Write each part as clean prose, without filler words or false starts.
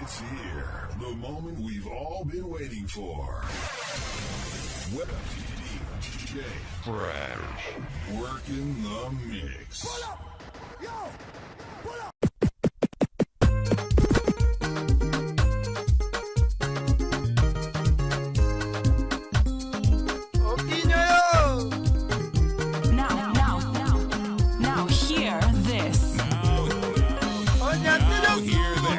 It's here. The moment we've all been waiting for. Web DJ Fresh. Working the mix. Pull up! Yo! Pull up! Now, now, now, hear this. Now hear this.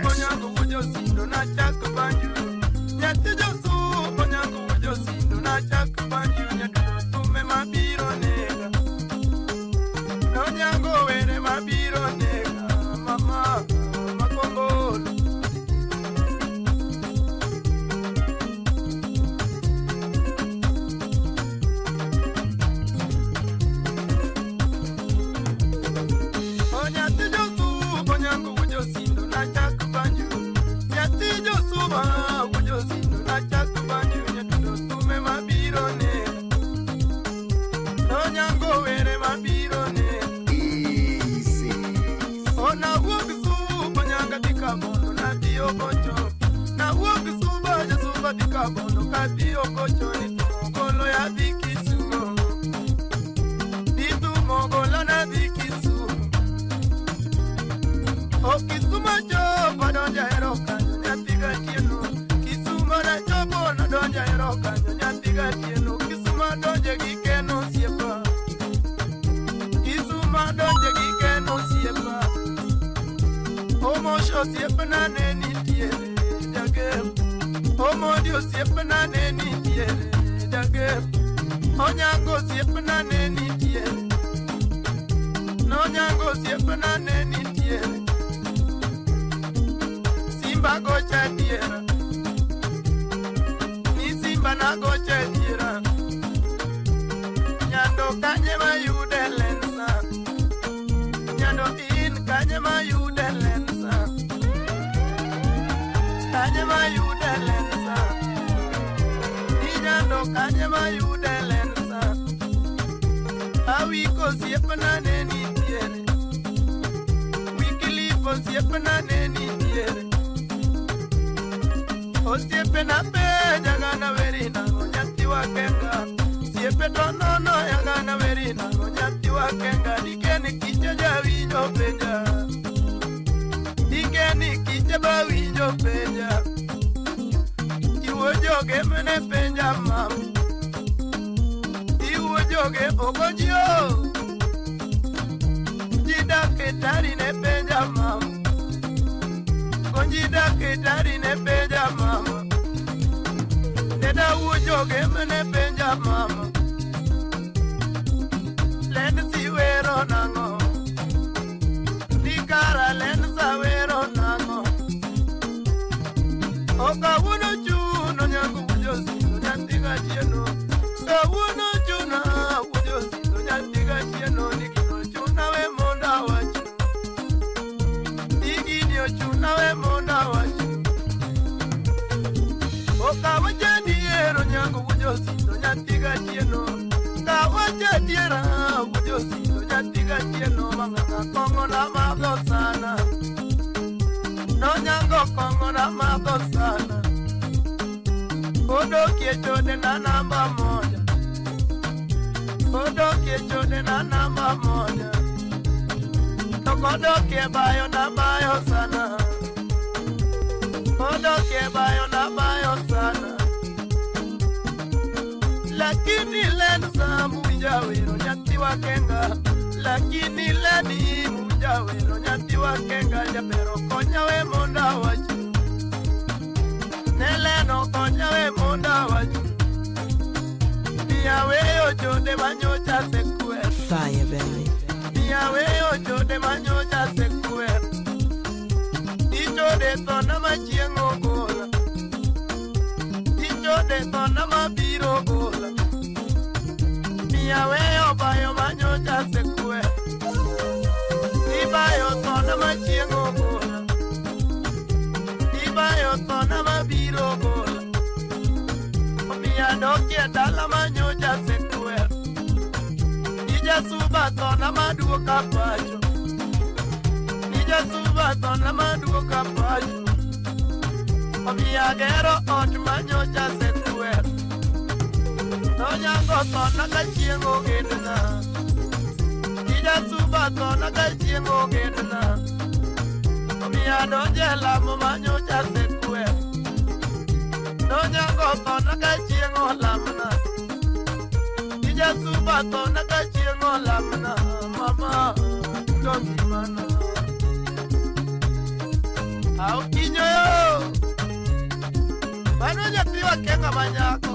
Fire, baby. Ijasuba thona maduoka pacho. Omiyo agero ot manyocha asekwer. Nonyango thona ka chieng' ogendna. Kijasuba thona ka chieng' ogendna. Omiyo adonjo e lamo manyocha asekwer. Nonyango thona ka chieng' olamna. Kijasuba thona ka chieng' olamna. Mama, to ngimana. Aokinyo yo. Mano nyathi wakenga manyako.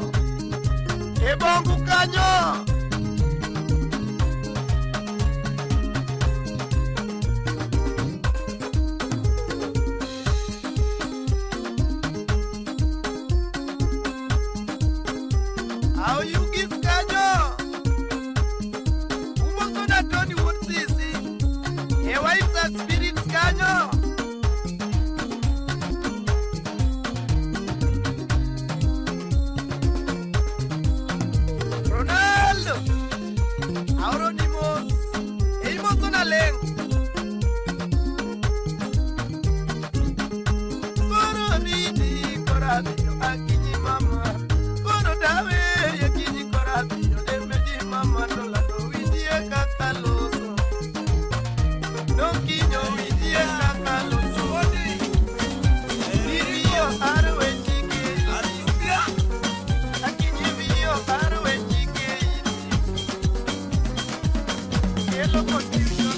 E bongu kanyo. Au yugis kanyo. Umoso na Tony wuod Sisi. E wives and spirits kanyo. Ronaldo. Aoro ni mos. E imoso na lengo. Koro riti koradhiyo akinyi mama. Koro daweri akinyi koradhiyo emeji mama to lado winjie kaka loso. Donkinyo winjie kaka loso. Bibiyo arwechike. Akinyi biyo arwechike. Kelo confusion.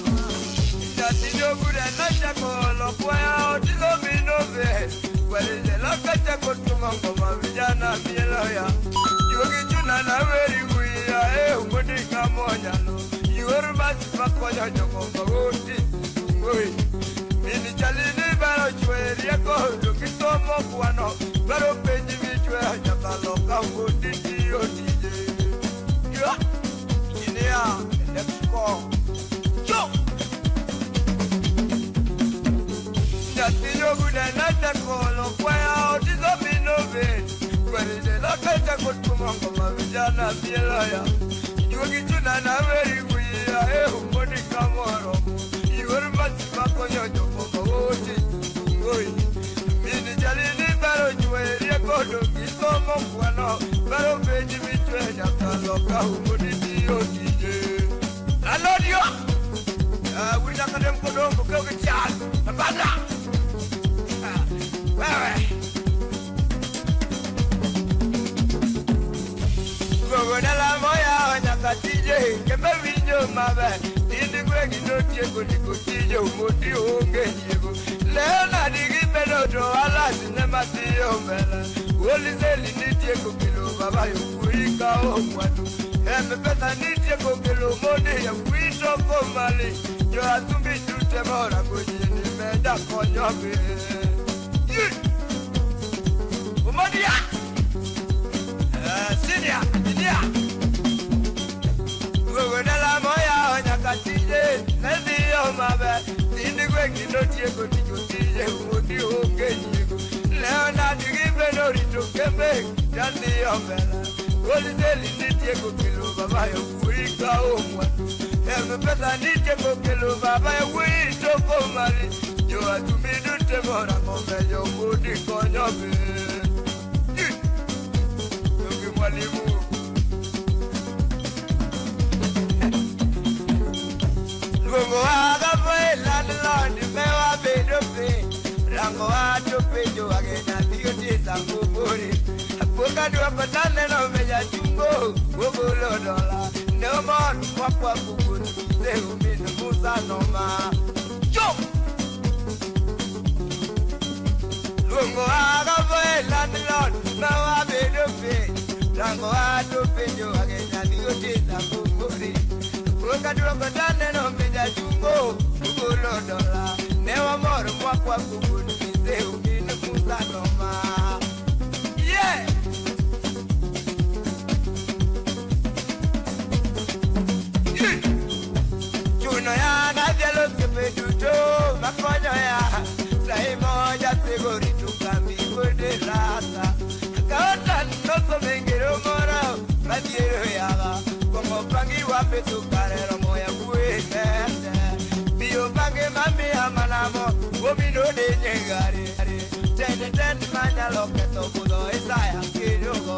ketho budho Isaya kedogo.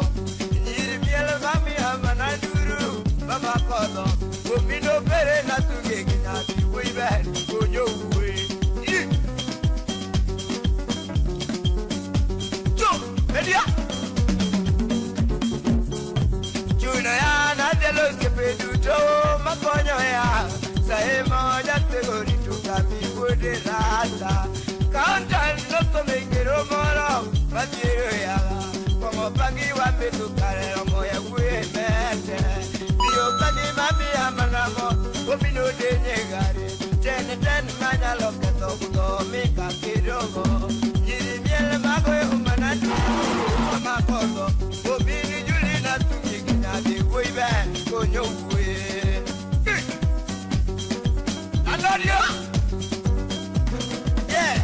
Nyiri miel mamiya mana nduru mama kodho. Obino bere na tuge gi nyathi wuoyi ber konyo wuoyi. Cho, media. Chuno ya na delo osiepe duto makonyo ya. Sae moja tego rito kambi wuode rata. Kaunta noto mengero moro mabiro yawa. Kong'o pangi wametho kare romo ya wuoyi mete. Biyo pangi mamiya mana mo obino denye gari. Ten ten manyalo ketho budho mika kedogo. Nyiri miel magoyo mana nduru mama kodho. Obini juli na tugi gi nyathi wuoyi ber konyo wuoyi. Antonio! Yeah!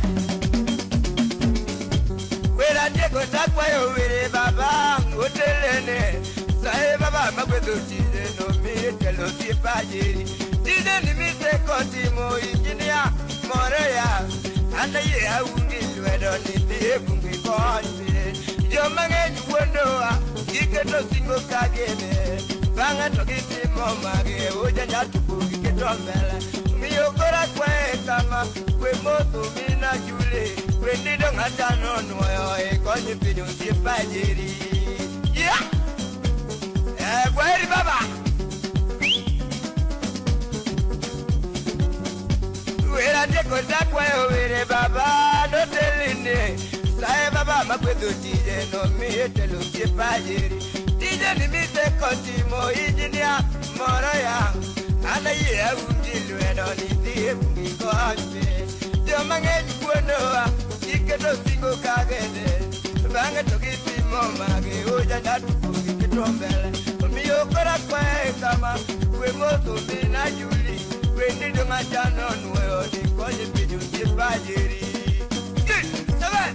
Wera Diego takwayo were baba otelene. Sae baba magwedho tije no miye telo osiepa jeri. Tije ni mise kotimo injinia moro ya. An ayie aungi lwedo ni dhi e bunge kony. Joma ng'eny wuondowa giketo singo ka gine. Bang'e to gitimo mage ojanja tugo giketo mbele. Miyo koro akwaye kama kwe motho mina jule. Kwe nindo ng'ata nonuoyo e kony piny osiepa jeri. Yeah! Kwaheri baba. Wera Diego takwayo were baba noteline. Sae baba magwedho tije no miye telo osiepa jeri. Tije ni mise kotimo injinia moro ya. An ayie aungi lwedo ni dhi e bunge kony. Joma ng'eny wuondowa giketo singo ka gene. Bang'e to gitimo mage ojanja tugo giketo mbele. Omiyo koro akwaye kama kwe motho mina juli. Kwe nindo ng'ata nonuoyo ni kony piny osiepa jeri. Seven!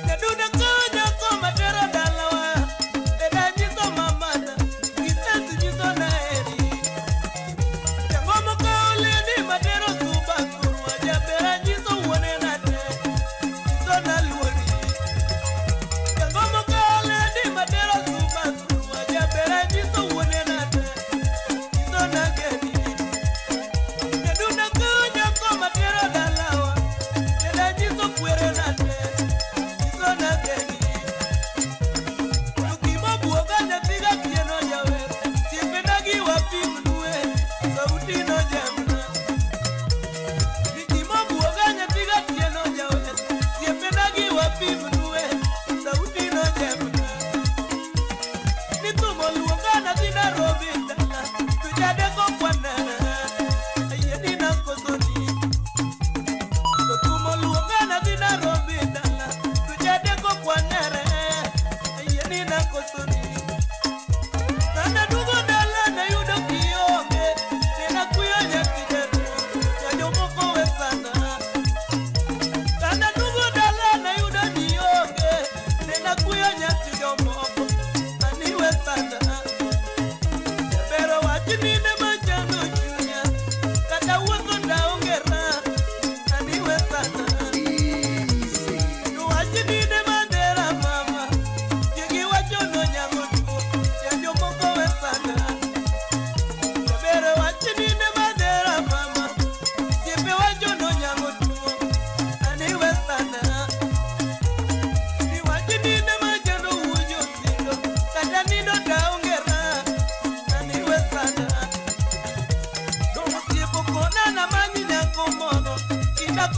Nyaduda konya koma tero dalawa. Eda nyiso mama.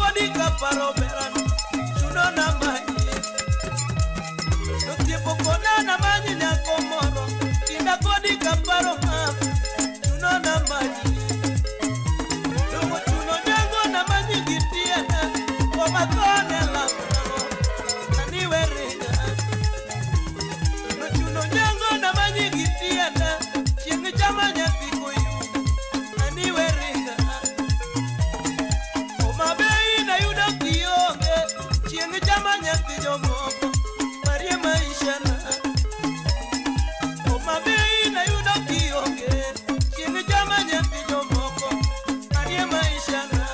kodi kaparo berana chuno na manyi. Notiepo kona na manyi nyako moro kinda kodi kaparo mama chuno na manyi. Dongo chuno nyango na manyi gitiena komathone lamno aniweringa. Nochuno nyango na manyi gitiena chieng' chama nyathi koyuga aniweringa. Homa Bay nayudo kionge chieng' chama nyathi jomoko parie maisha na. Homa Bay nayudo kionge chieng' chama nyathi jomoko parie maisha na.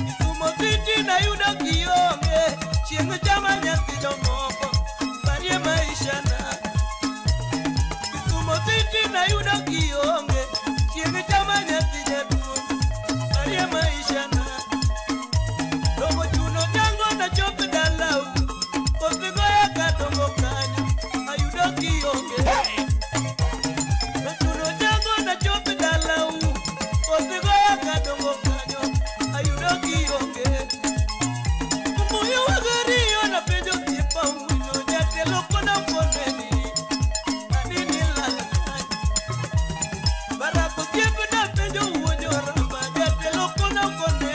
Kisumo City nayudo kionge chieng' chama nyathi jomoko parie maisha na. Kisumo City nayudo kionge chieng' chama nyathi jaduong' parie maisha na. Dongo chuno nyango nachop dalau koth goya kadongo kanyo ayudo kionge. Nochuno nyango nachop dalau koth goya kadongo kanyo ayudo kionge. Mbuyu wagariyo napenjo osiepa owino jatelo kona koneni anini lal kanyo. Barak osiepna penjo wuon joramba jatelo kona koneni.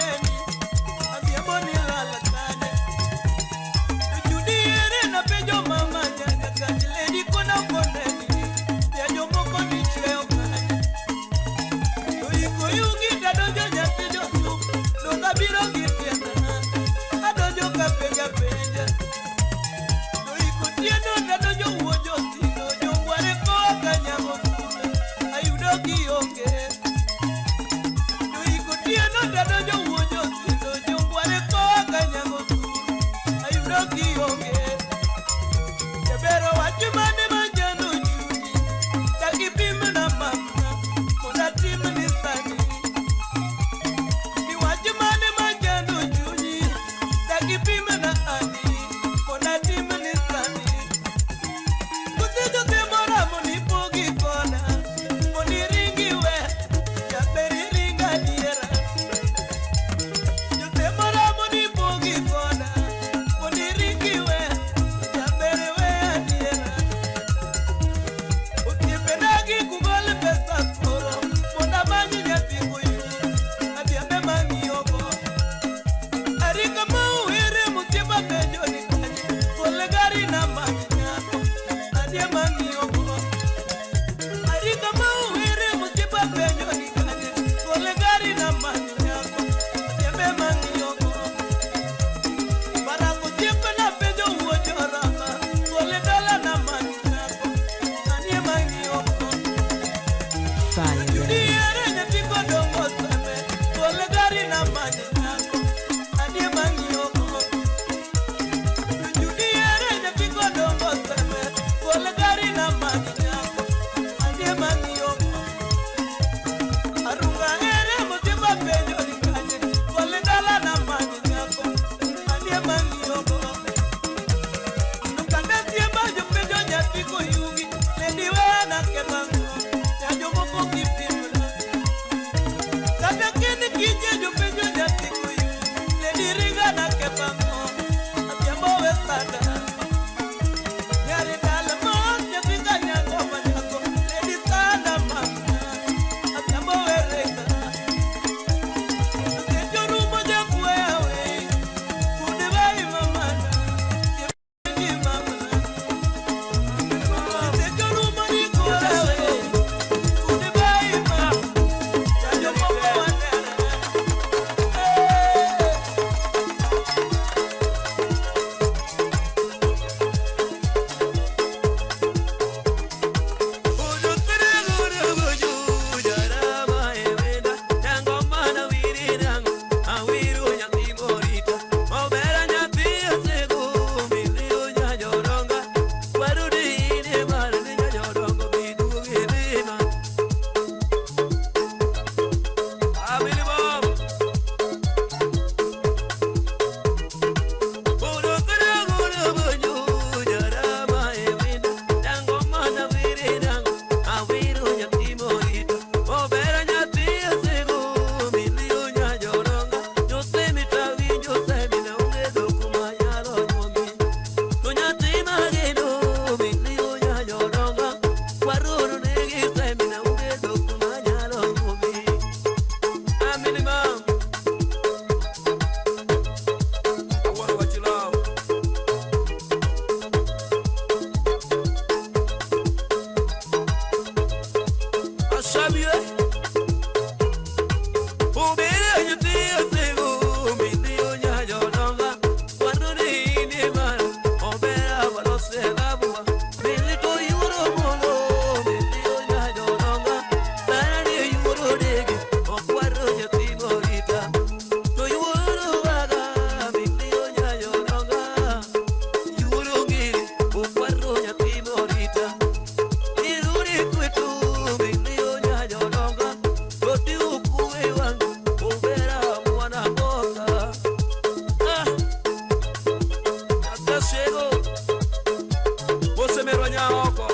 Nyajomoko.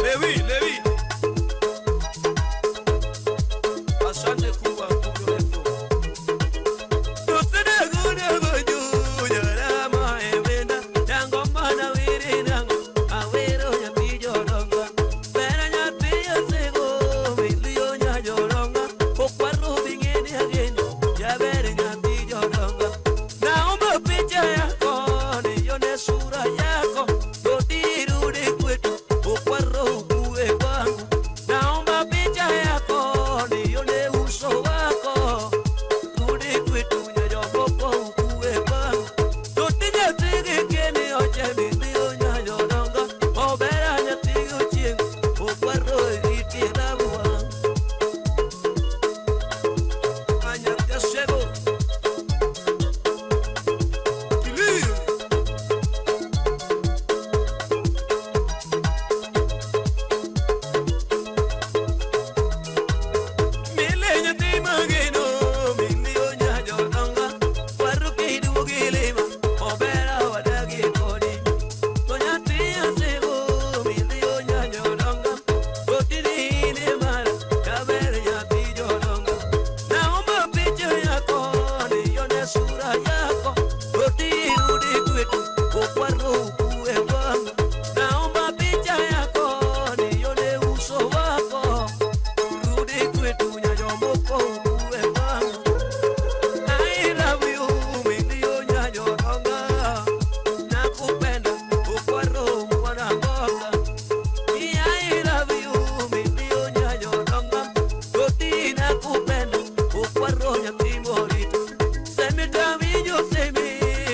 Lewi, Lewi. Asante kubwa kubwa letu. Naomba picha yako nione sura yako, rudi kwetu ukwaro ukue kwangu. Naomba picha yako nione uso wako, rudi kwetu nyajomoko ukue kwangu. Tutinyatigikeni ochemilio nyajodongo, obera nyathigi ochieng' ukwaro iritie rabuang'. Anyathasego Kilio. Sura yako rudi kwetu ukwaro ukue wangu, naomba picha yako nione uso wako, rudi kwetu nyajomoko ukue wangu. I love you milio nyajoronga, nakupenda ukwaro mwana mboga. I love you milio nyajoronga, rudi nakupenda ukwaro nyathi morito. Semi tawinjo semi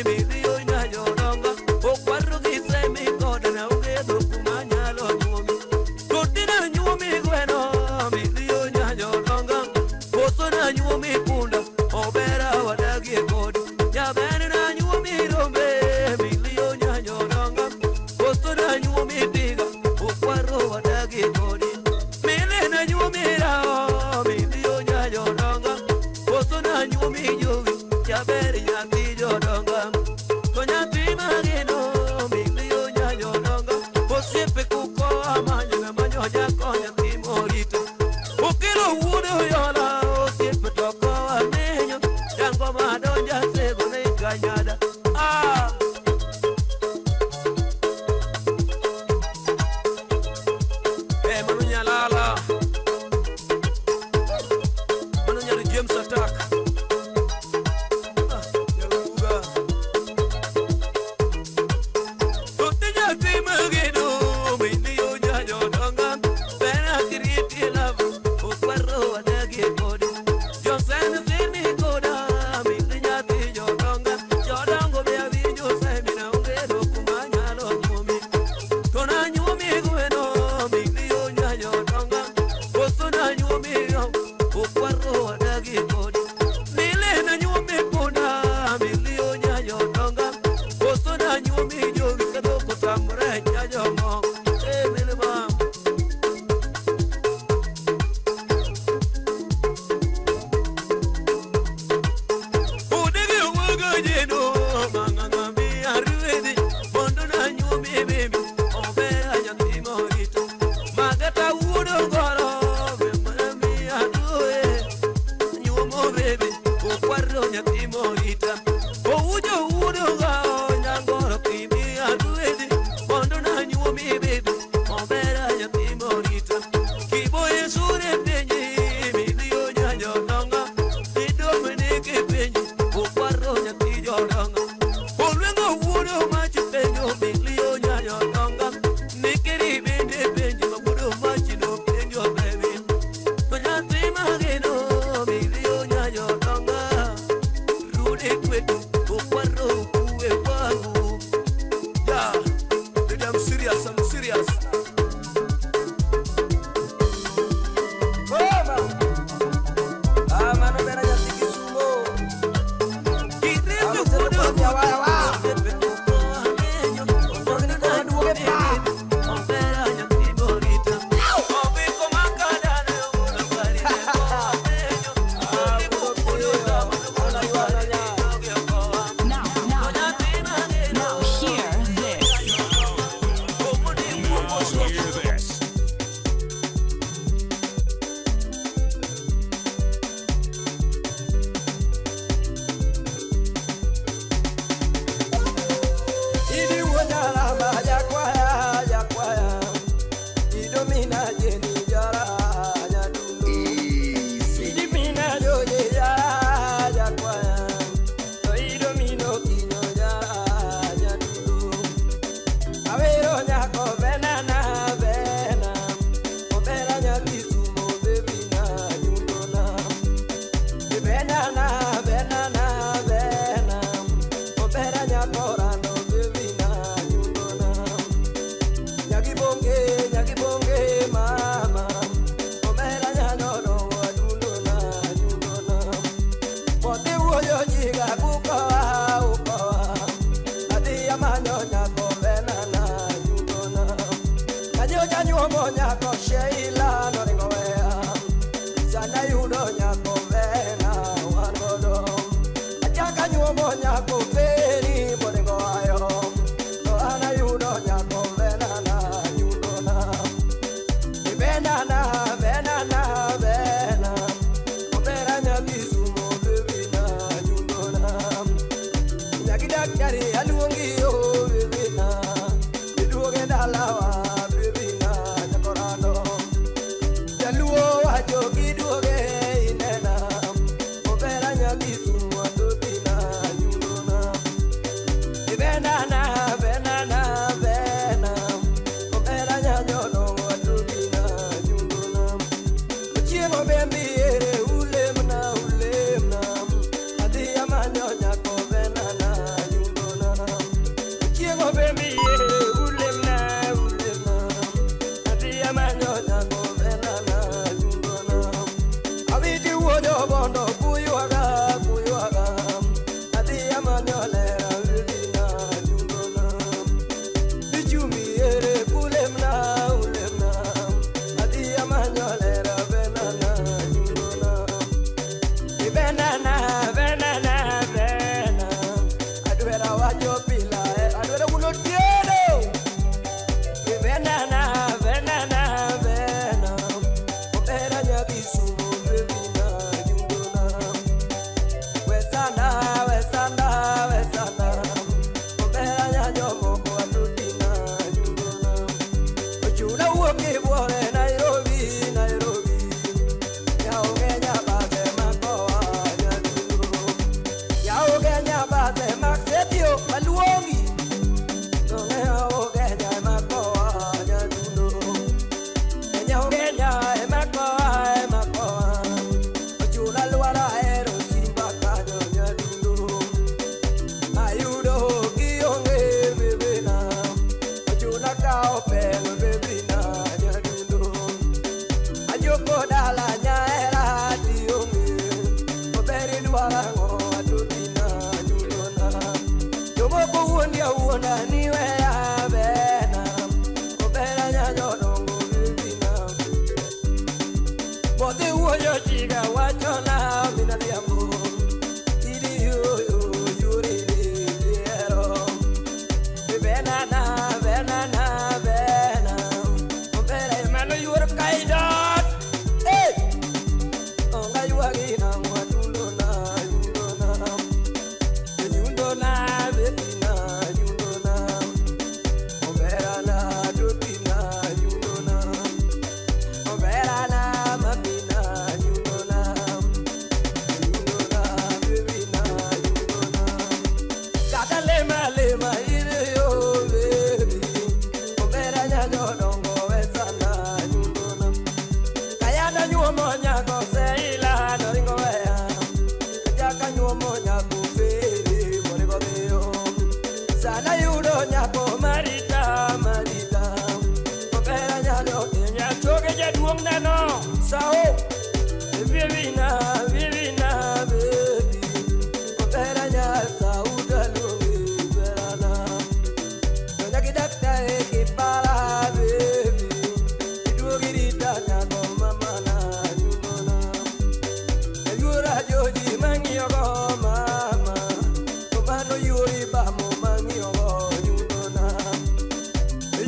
milio nyajoronga, ukwaro gi semi koda na onge dhok manyalo nyuomi. Rudi na nyuomi gweno milio nyajoronga, koso na nyuomi punda obera wadagie kodi. Jaber na nyuomi rombe milio nyajoronga, koso na nyuomi tiga ukwaro wadagie kodi. Mile na nyuomi rao milio nyajoronga, koso na nyuomi jowi jaber nyathi jodonga. To nyathi mageno milio nyajoronga, osiepe kuko amanyo amanyo jako nyathi morito. Okelo wuod oyola osiepe to kowa menyo, jango madonja sego ne kanyada. Ah! Eh, mano nyalala. Mano nyalo James Attack. Ah, nyaruga. Tote nyathi mageno, milio nyajodonga, bera kiriti love, okwaro wadagie kodi. Josen sini koda, mili nyathi jodonga, jodongo be awinjo semi na onge dhok manyalo nyuomi. To nanyuomi gweno, milio nyajodonga, koso nanyuomi yo, okwaro wadagie kodi. Mile nanyuomi punda, milio nyajodonga, koso nanyuomi jowi ka dhok otamore. anyuomo nyako Sheila noringo weya. Sana yudo nyako Vena wan godo. Achako anyuomo nyako Feri moringo ayo. To an ayudo nyako Vena na nyundo na. Vena na, Vena na, Vena. Obera nyakisumo baby na nyundo na. Nyaki daktari aluongi yo baby na. Iduoge dalawa baby na nyakorando. Jaluo wacho kiduoge inena. Obera nyakisumo baby na nyundo na. Vena na, vena na, vena. Obera nyanyodongo baby na nyundo na. Chieng' obembi ere ulemna ulemna. Adhi amanyo nyako vena na nyundona. Chieng' obembi ere ulemna ulemna. Adhi amanyo nyako vena na nyundona. Awiti wuod obondo kuywaga kuywaga. Adhi amanyo lera baby na nyundona. Ichumi ere kulemna ulemna. Adhi amanyo lera vena na nyundona. Vena na vena na vena. Adwera wacho pila adwera wuno tiedo. Vena na vena na vena. Obera nyakisumo baby na nyundona. Wesana wesana wesana. Obera nyanyomoko atuti na nyundona. Ochuna wuok e buore Nairobi, Nairobi. Yaoge nyabadhe makoa nyadundo. Yaoge nyabadhe maksetio maluongi. Donge yaoge nya makoa nyadundo. Yaoge nya emakoa emakoa. Ochuna lwara hero simba kanyo nyadundo. Ayudo kionge baby na. Ochuna kao peng baby na nyadundo. Ajoko dala nyaera tionge. Oberi dwarang'o atuti na nyundona. Jomoko wuondi awuonda ni weya bena. Obera nyanyodongo baby na. Bodhi wuoyo chiga wachona minadhiambo. Idi yoyo yore liero. Vena na vena na vena. Obere mano yuor kaidot. Hey! Onga yuagi na mwatundo na yundo na. Yundo na baby na yundo na. Obera na duti na yundo na. Obera na mami na yundo na. Yundo na baby na yundo na. Kata lema lema ire yo baby. Obera nyanyodongo wesana nyundo na. Kayana nyuomo nyako seila noringo weya. Jaka nyuomo nyako feri moringo dhiyo. Sana yudo nyako marita marita. Obera nyalo nyachoge jaduong' nano sao. Baby na baby na baby. Obera nyasa udaluongi berana. Nyaki daktari kipara baby. Iduogi rita nyako mama na nyundona. Yuora joji mang'iyogo mama. To mano yuori bamo mang'iyogo nyundona.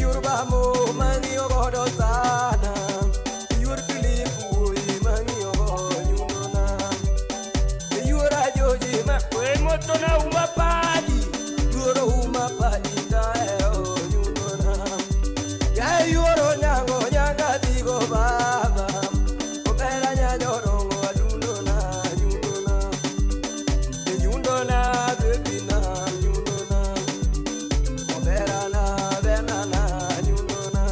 Yuor bamo mang'iyogodo sana. Yuor Philip wuoyi mang'iyogo nyundona. Yuora joji ma kwe motona uma padi. Yuoro uma padi taero nyundona. Ya yuoro nyango nyanga digo baba. Obera nyanyorongo adundo na nyundo na. Nyundo na baby na nyundo na. Obera na bena na nyundo na.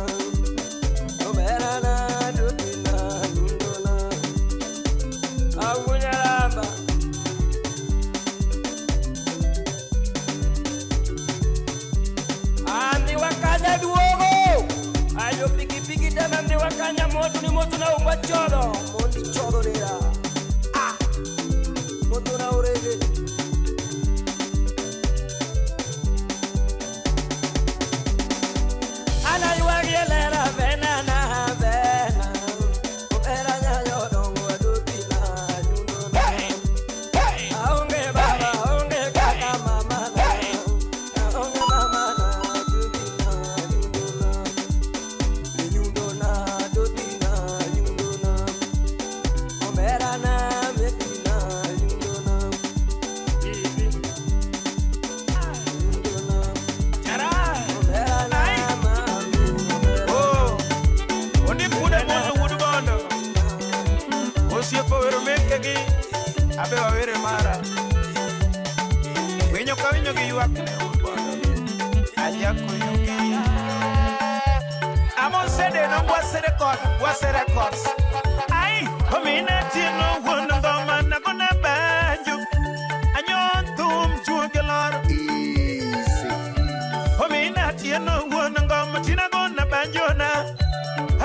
Obera na baby na nyundo na. Agunyaramba. Andi wakanya duogo. Ayo pikipiki tena ndi wakanya moto ni moto na umwa chodo. Mondi chodo nera. Ah. Moto na urege. Ana yuagielera vena na Koyugi. Amon sede no Ngwase Record, Ngwase Records. Ai, omina tieno wuon ngoma nagona banjo. Anyon thum juoge lor. Easy. Omina tieno wuon ngoma tinagona banjo na.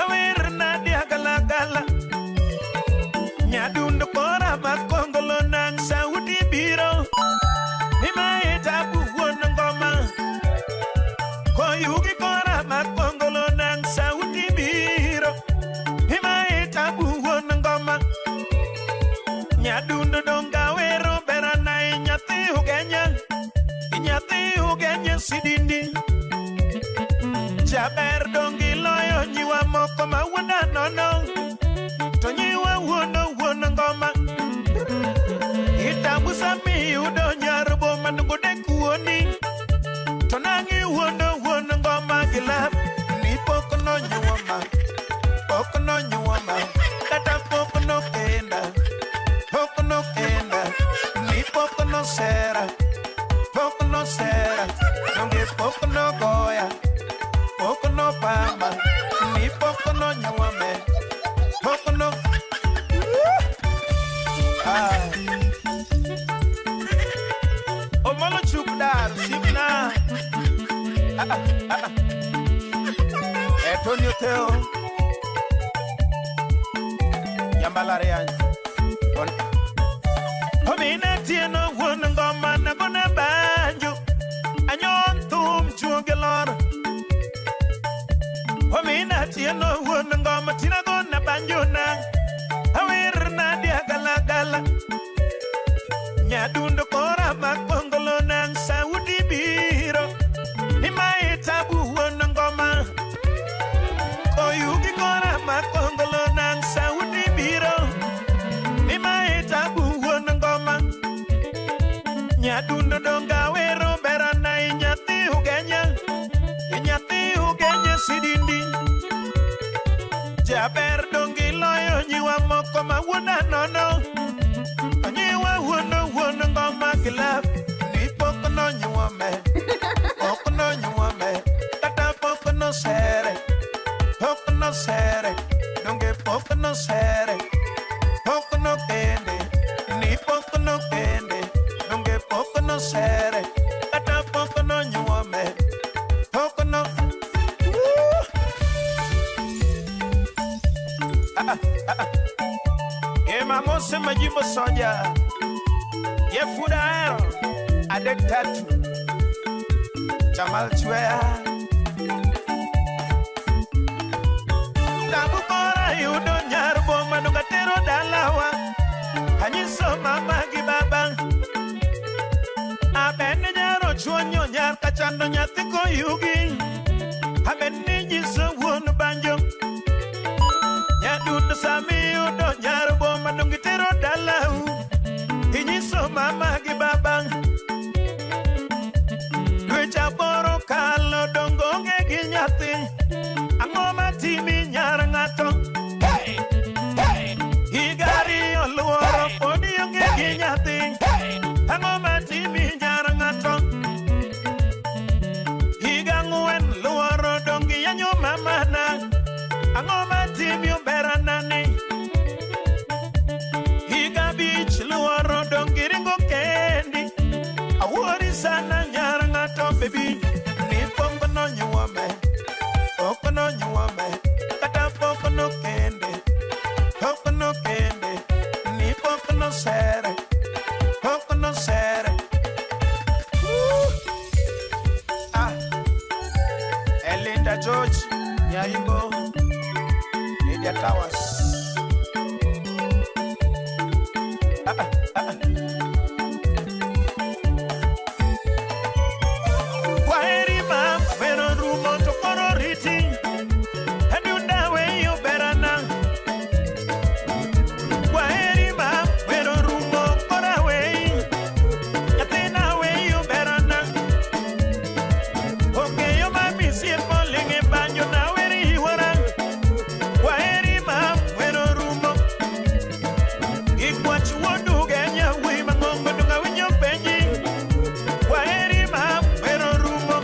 Awer na diagalagala. Nyadundo kora makongolo nang sauti biro. Nimae tabu wuon ngoma. Koyugi kora makongolo nang sauti biro. Nimae tabu wuon ngoma. Nyadundo donga wero berana nyathi ugenya. Nyathi ugenya sidindi. Jaber dongi loyo nyiwa moko ma wuonda nono. To nyiwa wuono wuon ngoma. Itabu sami yudo nyar boma nugode kuoni. To nang'i wuono wuon ngoma gi lap. Ni pok nonyuoma, pok nonyuoma, kata pok nokenda, pok nokenda. Ni pok nosera, pok nosera, donge pok nogoya, pok nopamba, ni pok nonyuome, pok no. Ah. Omolo chuk dar sipna. Ah, ah, ah. Antonio Teo. Yambalarian. Omina tieno wuon ngoma nagona banjo. Anyon thum juoge lor. Omina tieno wuon ngoma tinagona banjo na. Awer na diagalagala. Nyadundo kora makongolo nang sauti biro. Nimae tabu wuon ngoma. Koyugi kora makongolo nang sauti biro. Nimae tabu wuon ngoma. Nyadundo donga wero berana nyathi ugenya. Nyathi ugenya sidindi. Jaber dongi loyo nyiwa moko ma wuonda nono. Nyiwa wuono wuon ngoma gi lap. Ni pok nonyuome, pok nonyuome, kata pok nosere, pok nosere, donge pok nosere, pok nokende, ni pok nokende, donge pok nosere, kata pok nonyuome, pok no. Ah, ah, ah. Ema mose majimbo sonja. Yefuda ero. Adek tatu. Jamal Chwea. Tabu kora yudo nyar boma nogatero dalawa. Anyiso mama gi baba. Aben nyaro chuonyo nyar kachando nyathi koyugi. Aben ni nyiso wuon banjo. Nyadundo sami yudo nyar boma nongitero dalau. Inyiso mama gi baba. Dweche aboro kalo dongo onge gi nyathi. Ang'o matimi nyar ng'ato? Hey! Hey! Higa ariyo luoro podi onge gi nyathi. Ang'o matimi nyar ng'ato? Higa ang'wen luoro dongi yanyo mamana. Ang'o matimi oberana ni? Higa abich luoro dongi ringo kendi. Awuori sana nyar ng'ato baby. Ni pok nonyuome, pok nonyuome, kata pok nokende, pok nokende, ni pok nosere, pok nosere. Ah, Elinda George Nyaimbo, Lydia Towers. Ah, ah, ah. Kwaheri mama, wero rumo to koro riti. Adunda weyo berana. Kwaheri mama, wero rumo kora weyi. Nyathina weyo berana. Okeyo mami siepo ling'e banjo na weri yuora. Kwaheri mama, wero rumo. Ikwach wuod Ugenya wuoyi mang'ongo donga winjo penji. Kwaheri mama, wero rumo.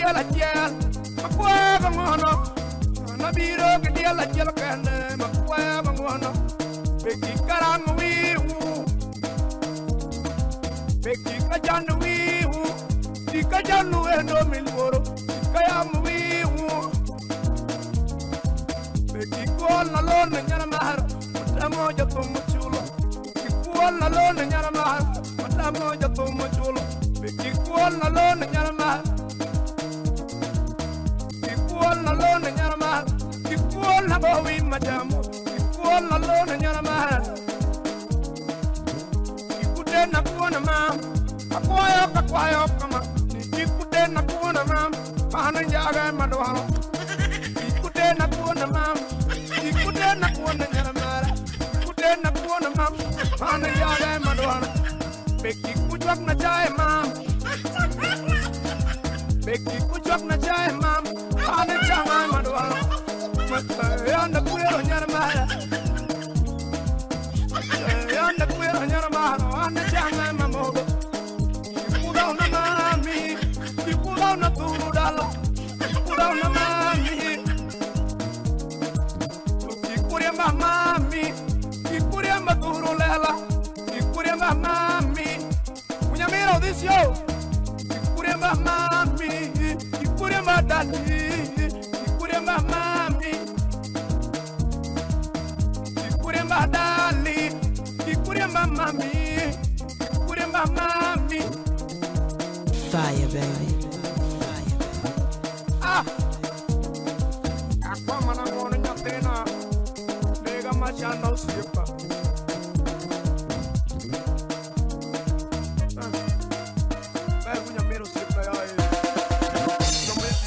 diel achiel makwayo ng'uono. Nabiro gi diel achiel kende makwayo ng'uono. Be kik karang wiu, be kik achan wiu, kik achan wendo miluoro, kik ayam wiu. Be kik gol na lon nyar mar, matamo jathum chulo. Kik gol na lon nyar mar, matamo jathum chulo. Be kik gol na lon nyar mar, kik gol na lon nyar mar, kik gol na gowi majamo, kik gol na lon nyar mar. Kik uden na kuona mam, akwayo kakwayo kama. Kik uden na kuona mam, mano njaga madwaro. Kik uden na kuona mam, kik uden na kuona nyar mar, kik uden na kuona mam, mano njaga madwaro. Be kik ujwak na chae mam, be kik ujwak na chae mam, mano njaga madwaro. Yanda kwero nyar mar, yanda kwero nyar mar, mano njaga mamogo. Kik udhaw na mami, kik udhaw na thuru dala, kik udhaw na mami. Kik uriemba mami, kik uriemba thuru lela, kik uriemba mami. Unyamira odhisio, kik uriemba mami, kik uriemba dali, kik uriemba mami. Kik uriemba dali, kik uriemba mami, kik uriemba mami. Fire, baby. Ah! Akwa mana ngono nyathina, nega machando osiepa. Ah. Ber kunyamira osiepna yaye.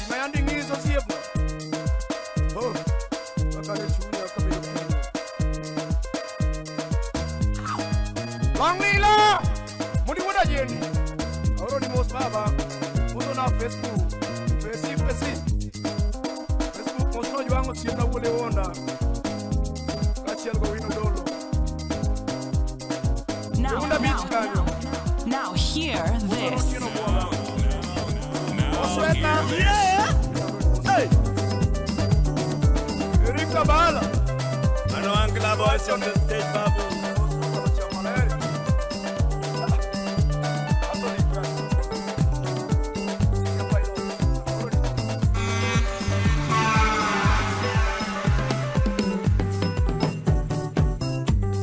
Mayandi ng'iso osiepna. Oh, kaka ne chunya kabedo kuno. Long lilo! Mundi wuoda jeni. Aoro ni mos baba. Mondo na Facebook. Fesi fesi. Facebook mos nojwang'o osiepna wuod Liwonda. Kaachiel go Wino Dolo. Now, Liwonda Beach now, kanyo. now hear this. Otieno Bwoga. Oswetna. Yeah! Hey! Erika Bala. Mano Angela boys on the stage, babu.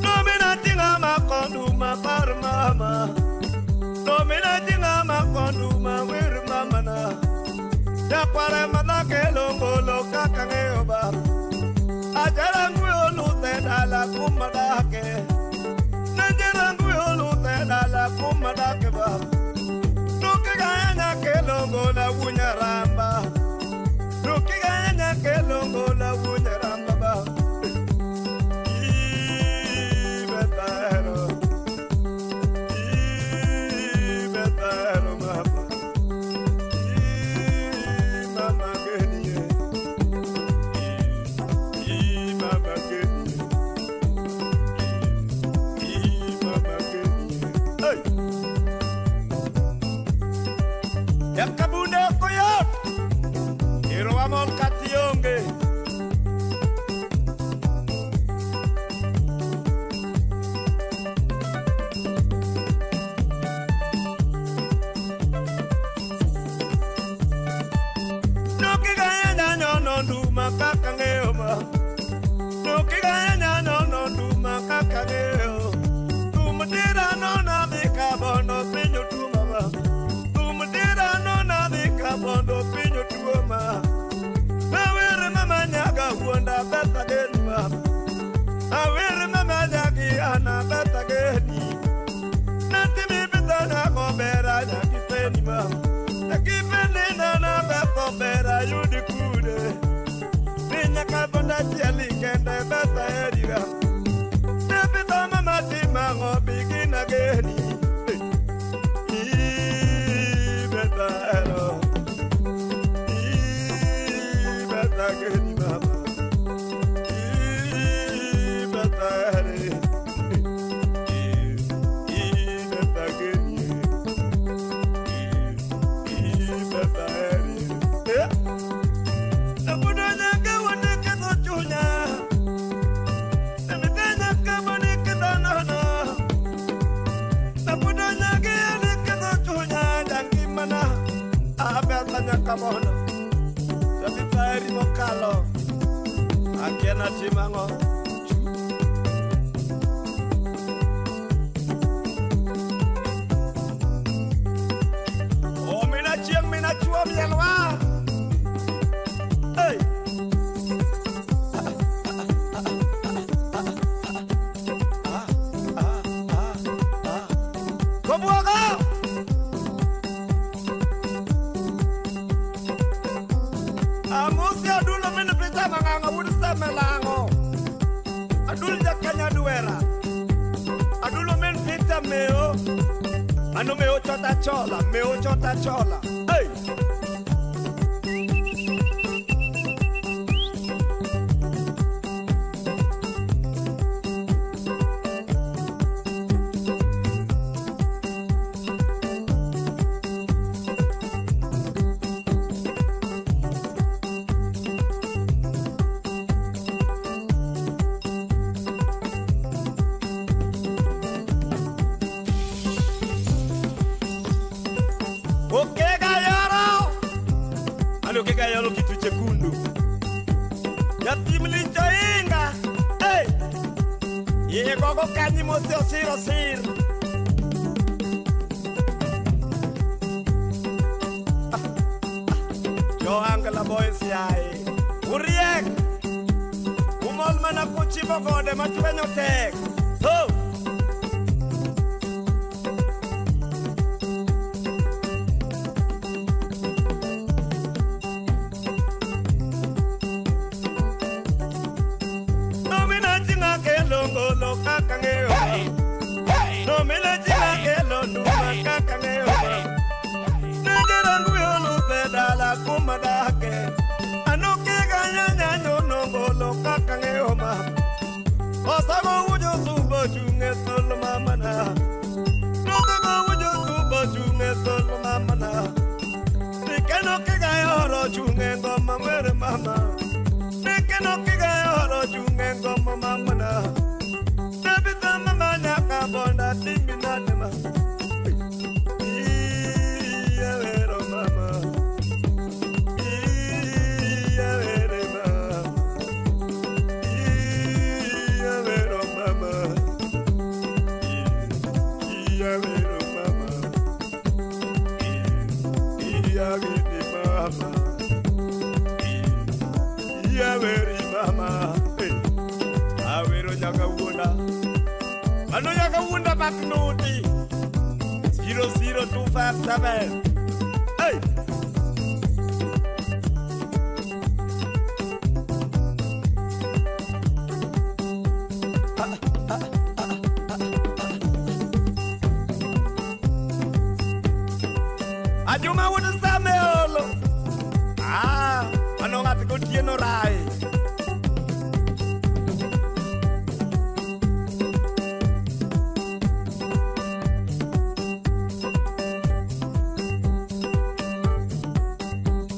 Nomina tinga makondu mapar mama. Nomina tinga makondu mawir mama na. Jakware mana kelongolo kaka ng'eyo ba. Ajarangu oluthe dala kumadake. Najarangu oluthe dala kumadake ba. Nukiganya kelongola wunyaramba. Nukiganya kelongola wunyaramba ba. Ibetaro. Ibetaro mama. Mama genie. Mama genie. Mama genie. Hey! Yakabunde koyot. Iro wamon kationge. Nukiganya nyono nduma kaka ng'eyo ma. Nukiganya nyono nduma kaka ng'eyo. Thum tira nona dhi kabondo piny otuoma ma. Thum tira nona dhi kabondo piny otuoma. Awere mama nyaga wuonda betha geni ma. Awere mama nyagi ana betha geni. Natimi betha nyago bera nyaki peni ma. Nyaki peni nana betho bera yudi kude. Ni nyaka bonda chieli kende betha eriga. Ne betha mama timango bigina geni. I betha ero. I betha geni mama. I betha ere. I betha geni. I betha ere. Aheri mokalo. Akia natim ang'o. Omina chieng' mina chuo mielwa. Hey! Kobwogo! Amusi adulo min pita mang'ang'o wuod Semelang'o. Adul jakanya dwera. Adulo min pita meo. Mano meo chota chola, meo chota chola. Hey! Okega yoro. Ano okega yoro kitu chekundu. Yatim licho inga. Hey! Ye gogo kanyi mose osir osir. Jo Angela boys yae. Uriek. Umol mana kuchimo gode machwenyo tek. Ho! Nomina jinga kelo ngolo kaka ng'eyo. Nomina jinga kelo nduma kaka ng'eyo. Nijera nguyo lupe dala kuma dake. Anoke ganya nyono ngolo kaka ng'eyo ma. Osago wujo subo chunge solo mama na. Nosago wujo subo chunge solo mama na. Nikeno kigayoro chunge ngoma mwere mama. Nikeno kigayoro chunge ngoma mama na. Nabita mama nyaka bonda timbi nanema. Iya wero mama. Iya were mama. Iya wero mama. Iya wero mama. Iya were mama. Iya were mama. Awero nyaka wuonda. Mano nyaka wuonda mak noti. 00257. Hey! Ajuma wuod Same olo. Ah, mano ng'at gotieno rai.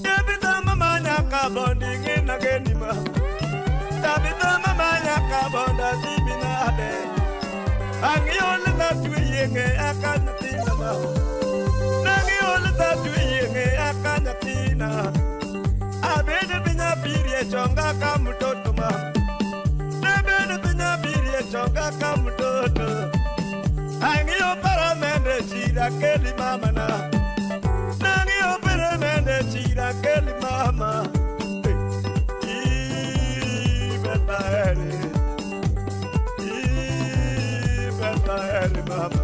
Tabitha mama nyaka bondi ngina genima. Tabitha mama nyaka bonda timinade. Ang'iyo leta twiye aka nyathina ma. Nang'iyo leta twiye aka nyathina. Abede piny abirie chonga ka mtoto ma. Nabede piny abirie chonga ka mtoto. Ang'iyo paramende chira keli mama na. Nang'iyo paramende chira keli mama. Ibeta eri. Ibeta eri mama.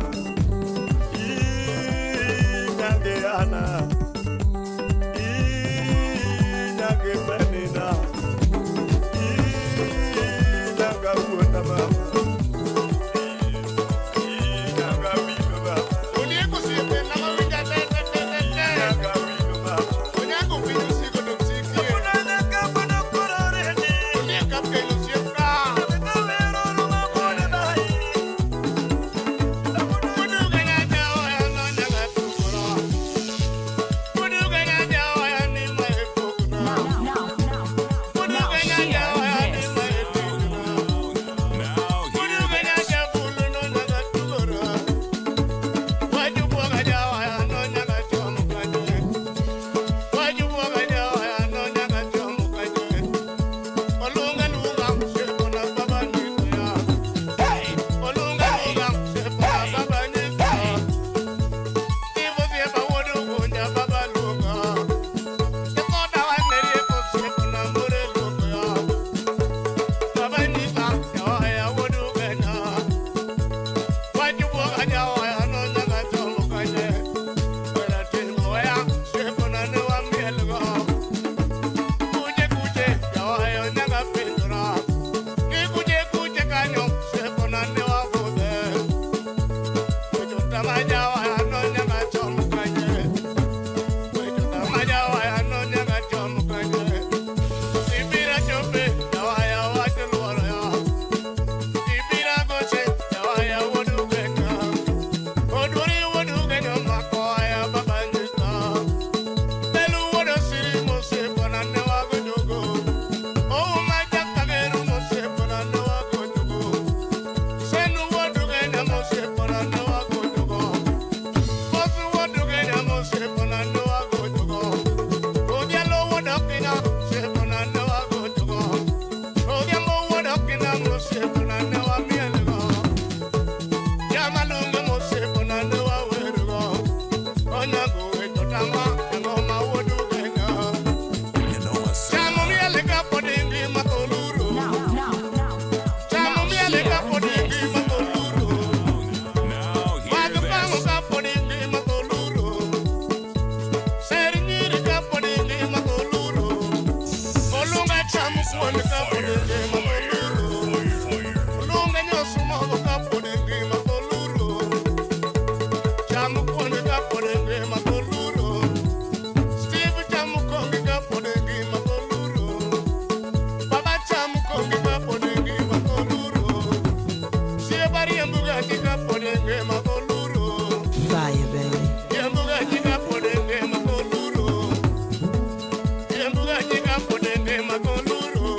Inyange ana. Inyange penina. Inyange wuona mama. Inyange wino mama. Ondiek osiepe na mawinja te te te te te. Inyange wino mama. Onyango piny osiko dong' sik kuonde kapod ngima toluru. Olunga nyosu mogo kapod ngima toluru. Cham kuonde kapod ngima toluru. Steve cham kongi kapod ngima toluru. Baba cham kongi kapod ngima toluru. Sieba riembuga kapod ngima toluru. Fire, baby. Riembuga kapod ngima toluru. Riembuga kapod ngima toluru.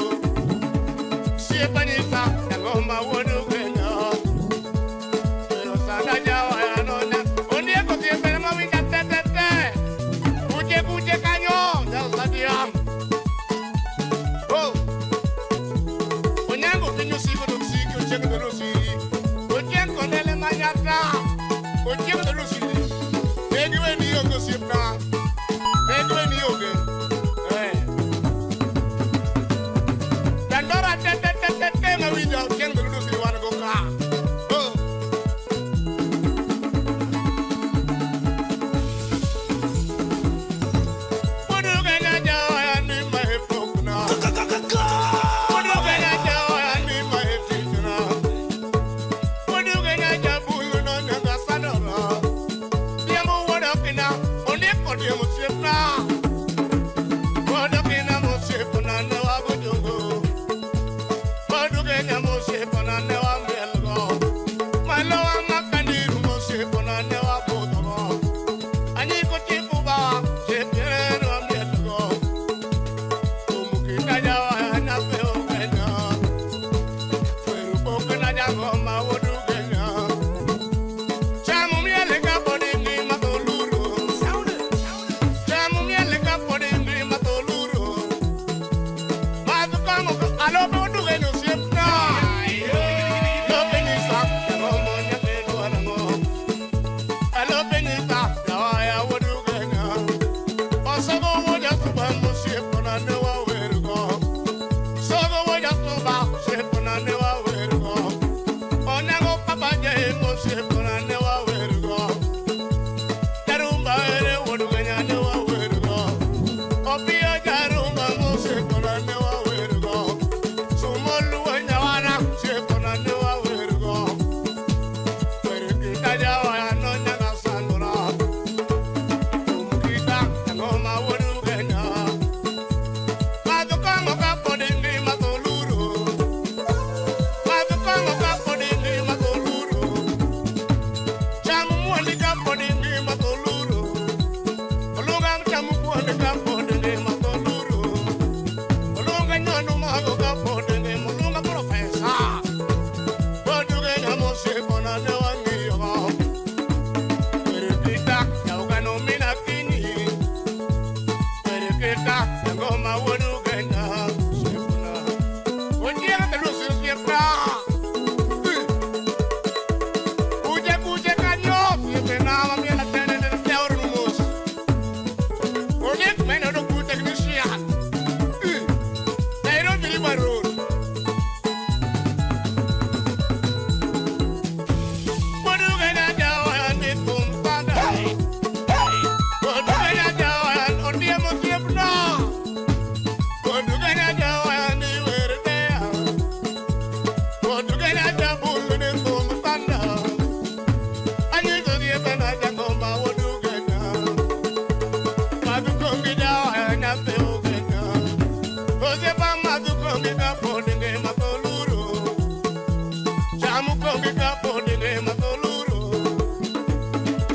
Sieba nyisa ngoma wuod Ugenya. Pero sana jawa ya nona. Ondiek osiepene mawinja te te te. Kuche kuche kanyo. Jalsadiam. Oh. Onyango piny osiko to osiki ochieng' ndalo osiri. Ochieng' kondele manyata. Ochieng' ndalo osiri. Negi weni onge osiepna. Negi weni onge. Eh. Dandora te te te te te mawinja ochieng' ndalo osiri wan go ka. Oh. Odugenya jawaya ni mahepokna. Odugenya jawaya ni mahefikna. Odugenya jabulu no nyanga sadora. Diemo wodokina, ondiek odiemo osiepna. Wodokina mosiepna ne wagojongo. Odugenya mosiepna ne wamielgo. Malowa makandiru mosiepna ne wabudhogo. Anyiko chifuba, chepiero amielgo. Kumukita jawaya nape ugenya. Weru na jangoma wodugenya. Chamu miele kapod ngima toluru. Chamu miele kapod ngima toluru. Madh kong'o alope odugenya osiepna. Lope nyisa jangoma nyathi dwarang'o. Alope nyisa jawaya wodugenya. Osogo wuod Jasuba mosiepna ne wawergo. Sogo wuod Jasuba osiepna ne wawergo. Onyango papa Jay mosiepna ne wawergo. Jarumba ere wuod Ugenya ne wawergo. Opiyo jarumba mosiepna ne wawergo. Sumoluo nyawana osiepna ne wawergo. Werikita jawaya no nyaga sandora. Kumukita ngoma wuod Ugenya. Madh kong'o kapod ngima toluru. Madh kong'o kapod ngima toluru. Cham muondi kapod ngima toluru. Olunga cham kuonde kapod ngima toluru. Olunga nyono mago kapod ngima. Olunga profesa. Wuod Ugenya mosiepona ne wang'iyogo. Werikita jaugano mina kinyi. Werikita ngoma wuod Ugenya osiepna. Ochieng' ndalo osiepna. Kuje kuje kanyo osiepena mamiel atene ne teor mos. Ondiek meno do ku technician. Nairobi River Road. Wuod Ugenya jawaya ni thum sana. Wuod Ugenya jawaya ondiem osiepna. Wuod Ugenya jawaya ni wer deya. Wuod Ugenya jabulu ni thum sana. Anyiso osiepena jangoma wuod Ugenya. Madh kongi jawaya nyathi Ugenya. Osiepa madh kongi kapod ngima toluru. Cham kongi kapod ngima toluru.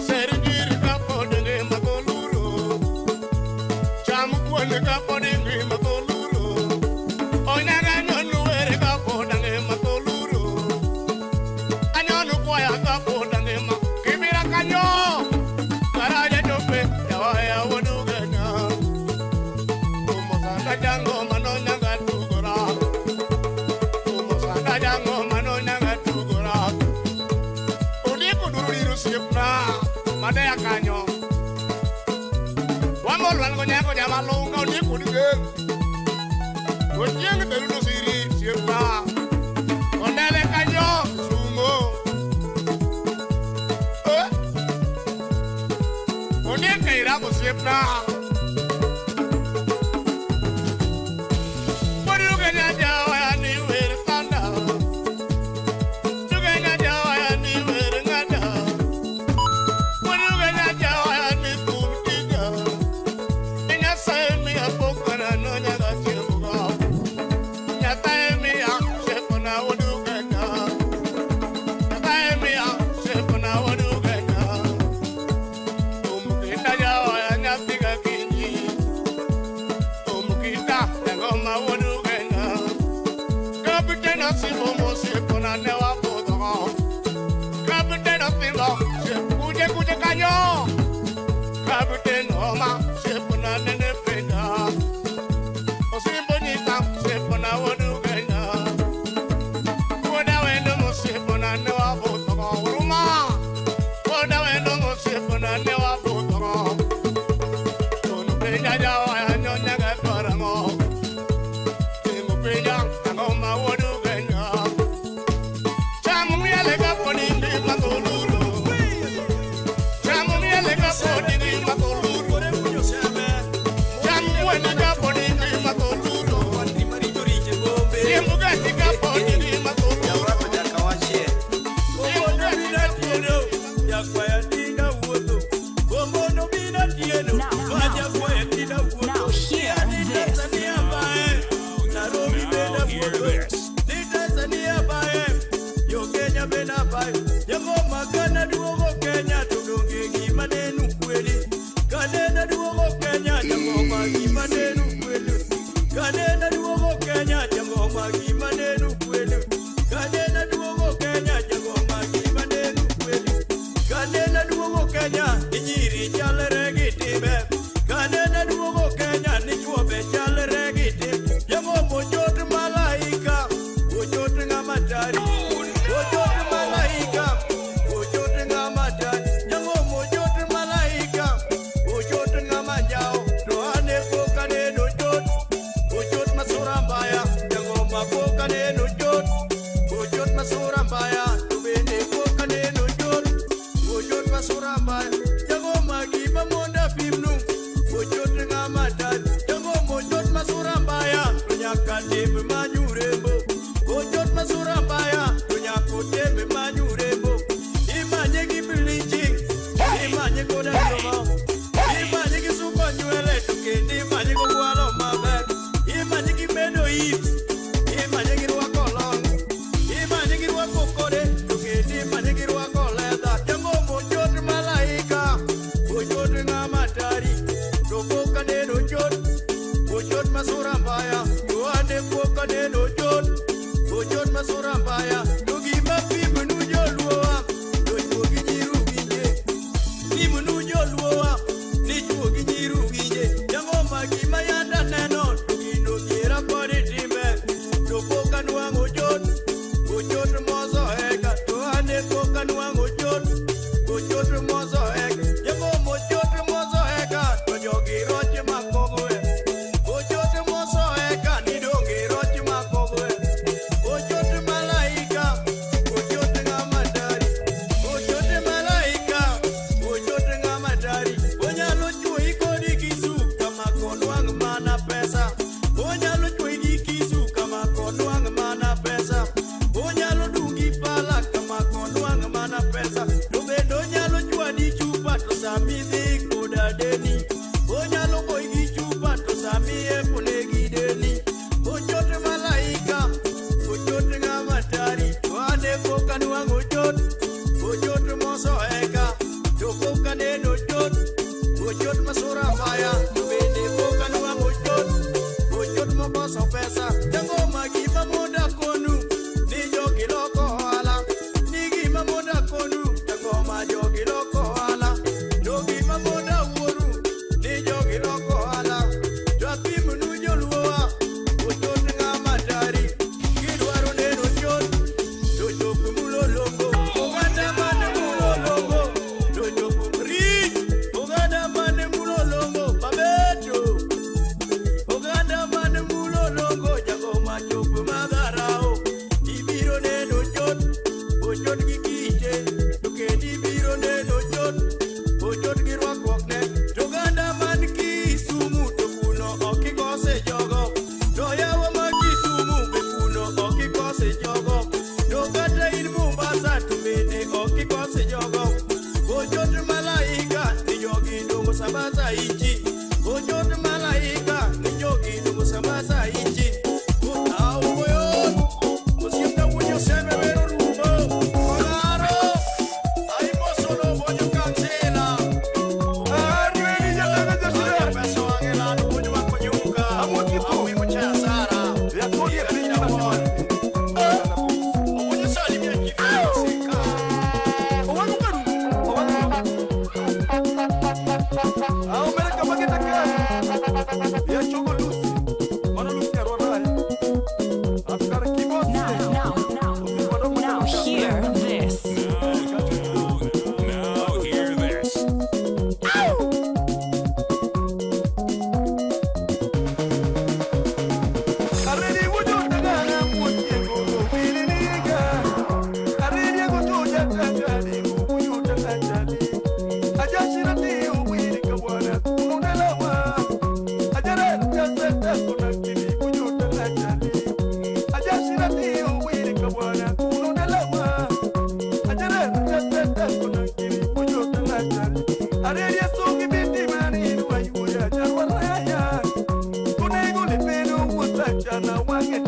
Ser jiri kapod ngima toluru. Cham kuon kapod ngima toluru. Onyaga nyonu were kapod ngima toluru. Anyonu kwaya kapod ngima. Kibira kanyo. Karaja jope jawaya wuod Ugenya. Kumosanda jangoma no nyaga tugora. Kumosanda jangoma no nyaga tugora. Ondiek oduro ir osiepna madeya kanyo. Wamol wan go nyako jamalunga ondiek wuod Gem. Ochieng' ndalo osiri osiepna. Ondele kanyo Kisumo. Eh? Ondiek kairabo osiepna. Wuod Ugenya mbaya. Jagoma kana duogo Kenya to donge gima nenu kweli. Kane naduogo Kenya jagoma gima nenu kweli. Kane naduogo Kenya jagoma gima nenu kweli. Kane naduogo Kenya jagoma gima nenu kweli. Kane naduogo Kenya ni nyiri chalre gi timbe. Kane naduogo Kenya ni chwo be chalre gi timbe. Jagoma ochot malaika, ochot ng'ama tari. Ochot malaika, ochot ng'ama tari. Jagoma ochot malaika, ochot ng'ama njawo. To ane pok aneno chot, ochot masura mbaya. Jagoma pok aneno chot, ochot masura mbaya. To bende pok aneno chot, ochot masura mbaya. Jagoma gima mondo apimnu, ochot ng'ama tari. Jagoma ochot masura mbaya, to nyaka tim manyurembo. Ochot masura mbaya, to nyaka otim manyurembo. Imanye gi bleaching, imanye koda nduma. Imanye gi suko nywele, to kendo imanye gogwalo maber. Imanye gi medo hips, imanye gi rwako long. Imanye gi rwako kode, to kendo imanye gi rwako leather. Jagoma ochot malaika, ochot ng'ama tari. To pok aneno chot, ochot masura mbaya. To ane pok aneno chot, ochot masura mbaya. To gima pimnu joluowa, to chwo gi nyiru winje. Pimnu joluowa, ni chwo gi nyiru winje. Jagoma gima yanda neno, to gino dhiera kod timbe. To pok anwang'o chot, ochot mosoheka. To ane pok anwang'o chot, ochot mosoheka. Jagoma ochot mosoheka, to jogi roch makogo e. Ochot mosoheka, ni donge roch makogo e. Ochot malaika, ochot ng'ama tari. Ochot malaika, ochot ng'ama tari. Onyalo chuoyi kodi kisu kama konwang' mana pesa. Onyalo chuoyi gi kisu kama konwang' mana pesa. Onyalo dungi pala kama konwang' mana pesa. To bende onyalo chwadi chupa to sami dhi koda deni. Onyalo goyi gi chupa to sami epone gi deni. Ochot malaika, ochot ng'ama tari. To ane pok anwang'o chot, ochot mosoheka. To pok aneno chot, ochot masura mbaya. To bende pok anwang'o chot, ochot mokoso pesa. Jagoma gima mondo akonu, ni jogi loko ohala. Ni gima mondo akonu, jagoma jogi loko ohala. To gima mondo awuoru, ni jogi loko ohala. To apimnu joluowa, ochot ng'ama tari. Kidwaro neno chot, to chop Mulolongo. Oganda mane Mulolongo, to chop Rich. Oganda mane Mulolongo, Babeto. Oganda mane Mulolongo, jagoma chop Madharao. Ibiro neno chot, ochot gi kiche. To kendo ibiro neno chot, ochot gi rwakruokne. To oganda man Kisumu, to kuno ok ikose jogo. To yawa ma Kisumu, be kuno ok ikose jogo. To kata in Mombasa, to bende ok ikose jogo. Ochot malaika, ni jogi dongo sambaza inchi. Ochot malaika, ni jogi dongo sambaza inchi. Augoyon, osiepna wuod Oseme wero rumo. Kolaro, aimosono bonyo kansela. Now, now, now hear this. Now hear this. Chana wange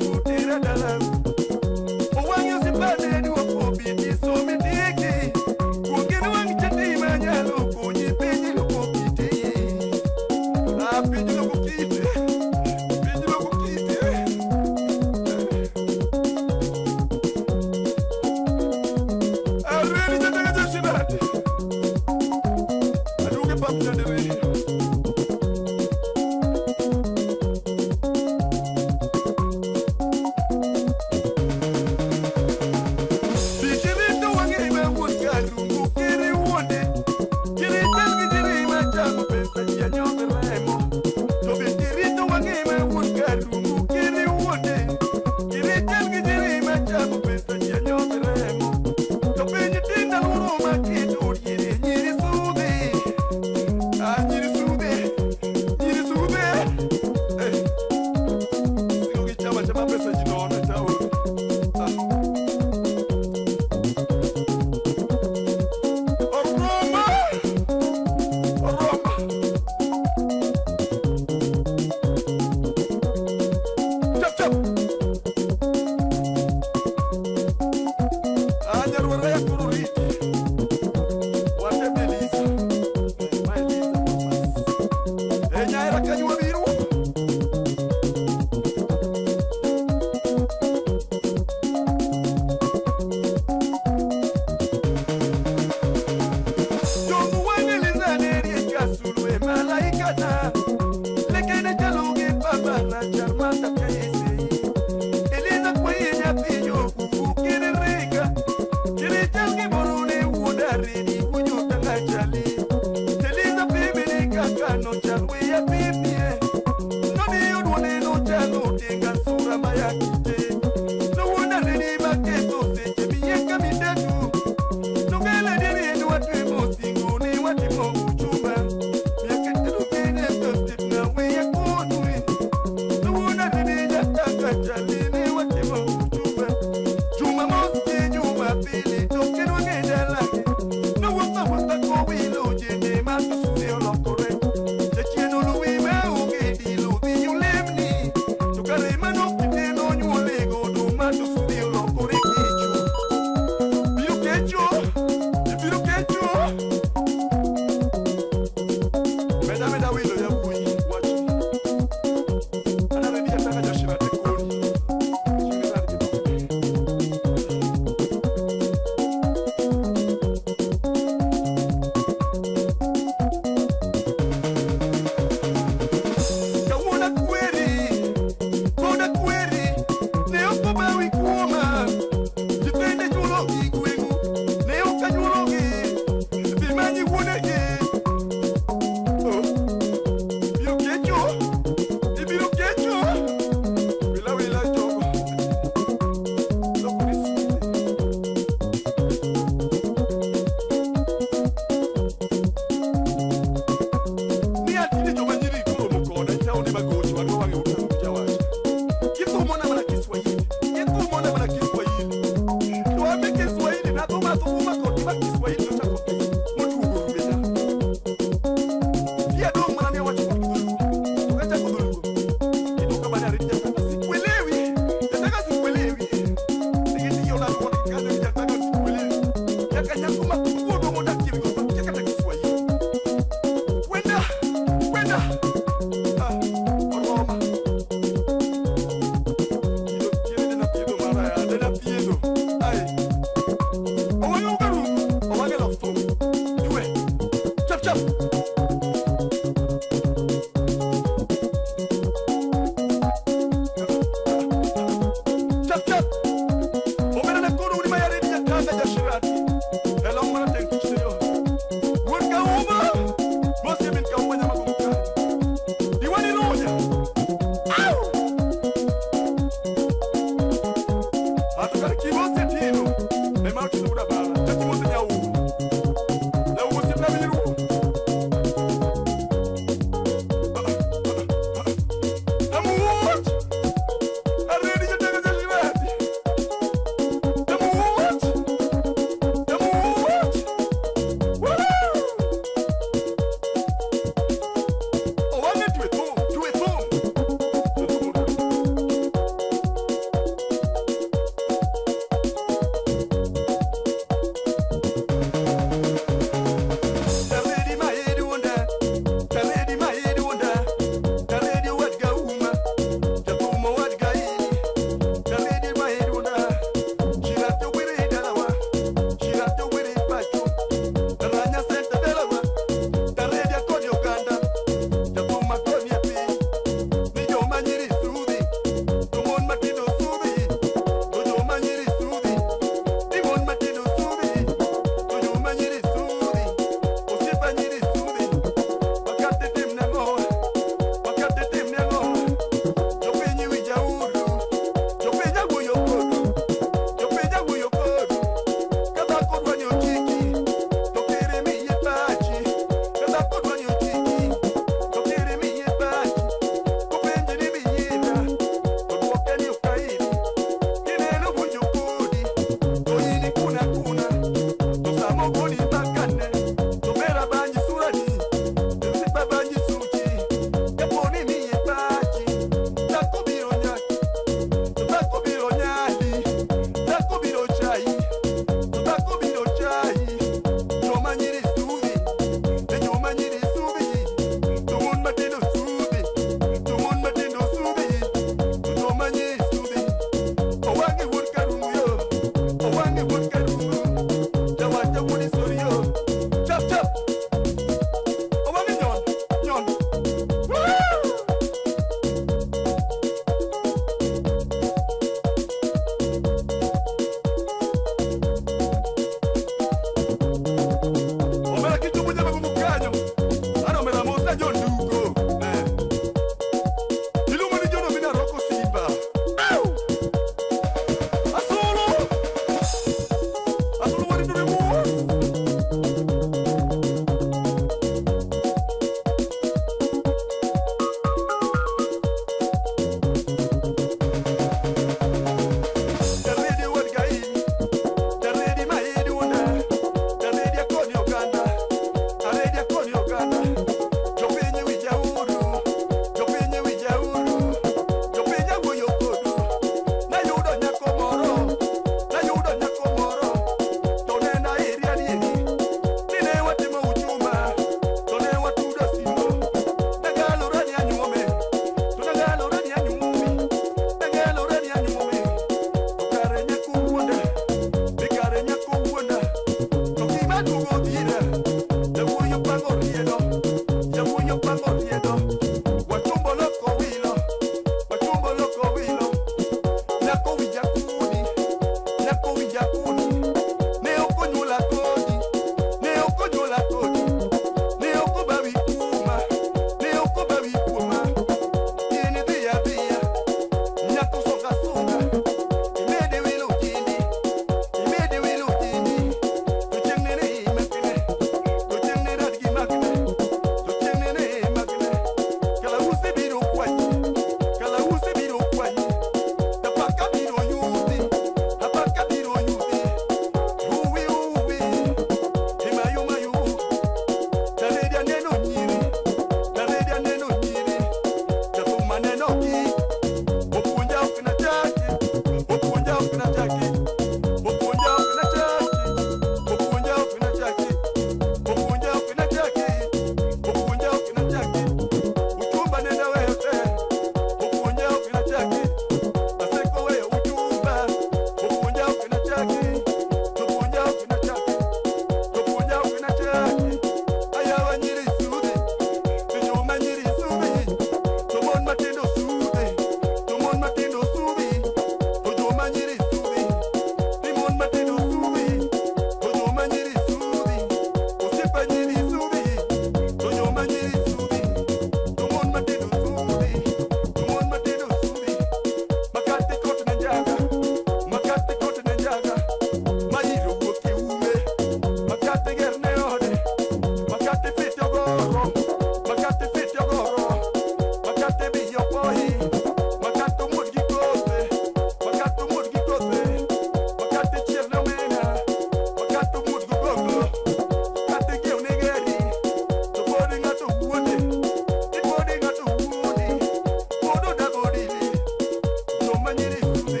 Joma nyiri sudhi,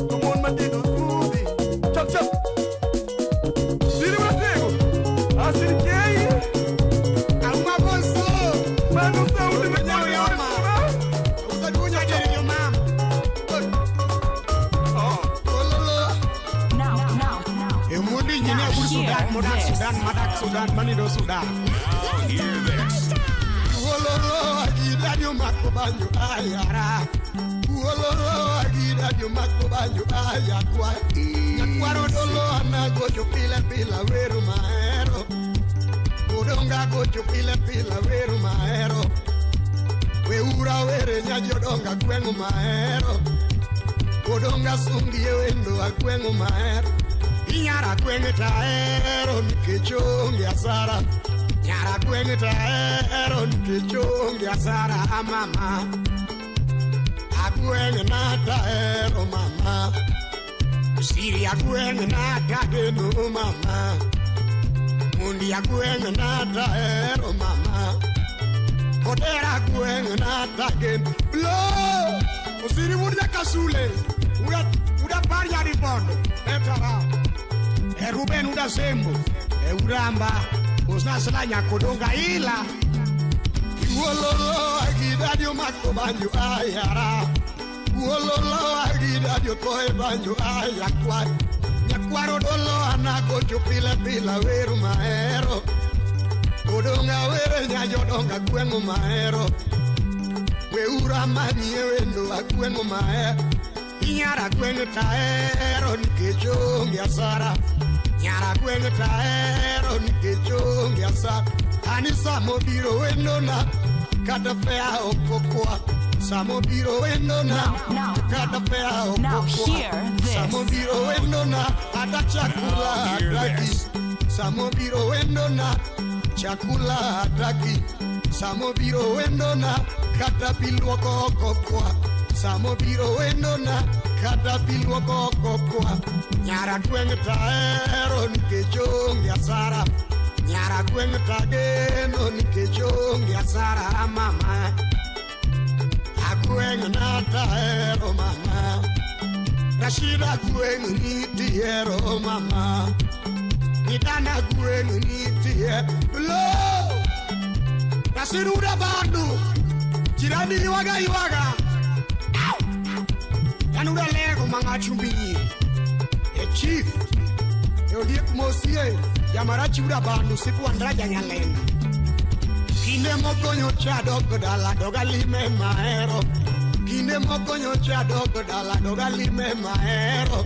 to mon matindo sudhi. Chop chop. Siri wasego. Asirikei. Auma boso. Mano sauti Nyawo yoma. Usadunya jeri yo mama. Oh. Ololo. Now, now, now. Emundi nyine Now bur hear Sudan, modak this. Sudan, madak Sudan, manido Sudan. Hear this. Wololo agida yo mako banjo ayara. Wololo agida yo mako banjo ayakwa. Nyakwaro dolo anagocho pile pila weru mahero. Odonga gocho pile pila weru mahero. Weura were nyajodonga gweng'u mahero. Odonga sungie wendo agweng'u mahero. Inyara gweng'e tahero nikech onge asara. Nyara gweng'e tahero nikech onge asara mama. Agweng'e na tahero mama. Siri agweng'e na tageno mama. Mundi agweng'e na tahero mama. Odera gweng'e na tageno. Lo! Osiri wuod Jakasule. Uda par nyari bondo. Etara. E Ruben uda Sembo. E Uramba. Osna sala nyakodonga ila. Wololo agida yo mako banjo ayara. Wololo agida yo toe banjo ayakwa. Nyakwaro dolo anagocho pila pila weru mahero. Odonga were nyajodonga gweng'u mahero. Weura manyie wendo agweng'u mahero. Inyara gweng'e tahero nikech onge asara. Nyara gweng'e tahero nikech onge asara. Ani samobiro wendona kata fea ok okwa. Samobiro wendona Now, kata fea ok now okwa. hear this. Samobiro wendona hata chakula Now hear hataki. this. Samobiro wendona chakula hataki. Samobiro wendona kata pi luoko ok okwa. Samobiro wendona kata pi luoko ok okwa. Nyara gweng' tahero nikech onge asara. Nyara gweng' tageno nikech onge asara mama. Agweng' na tahero mama. Rashida gweng' nitiero mama. Idana gweng' nitie. Lo! Rasiruda bandu. Jirani ywaga ywaga. Au! Yanuda lego manga chumbi nyiri. E chief. E oliek mosie. Jamarachi uda bandu sipu andraja nyalenga. Kinde moko nyocha dok dala doga lime mahero. Kinde moko nyocha dok dala doga lime mahero.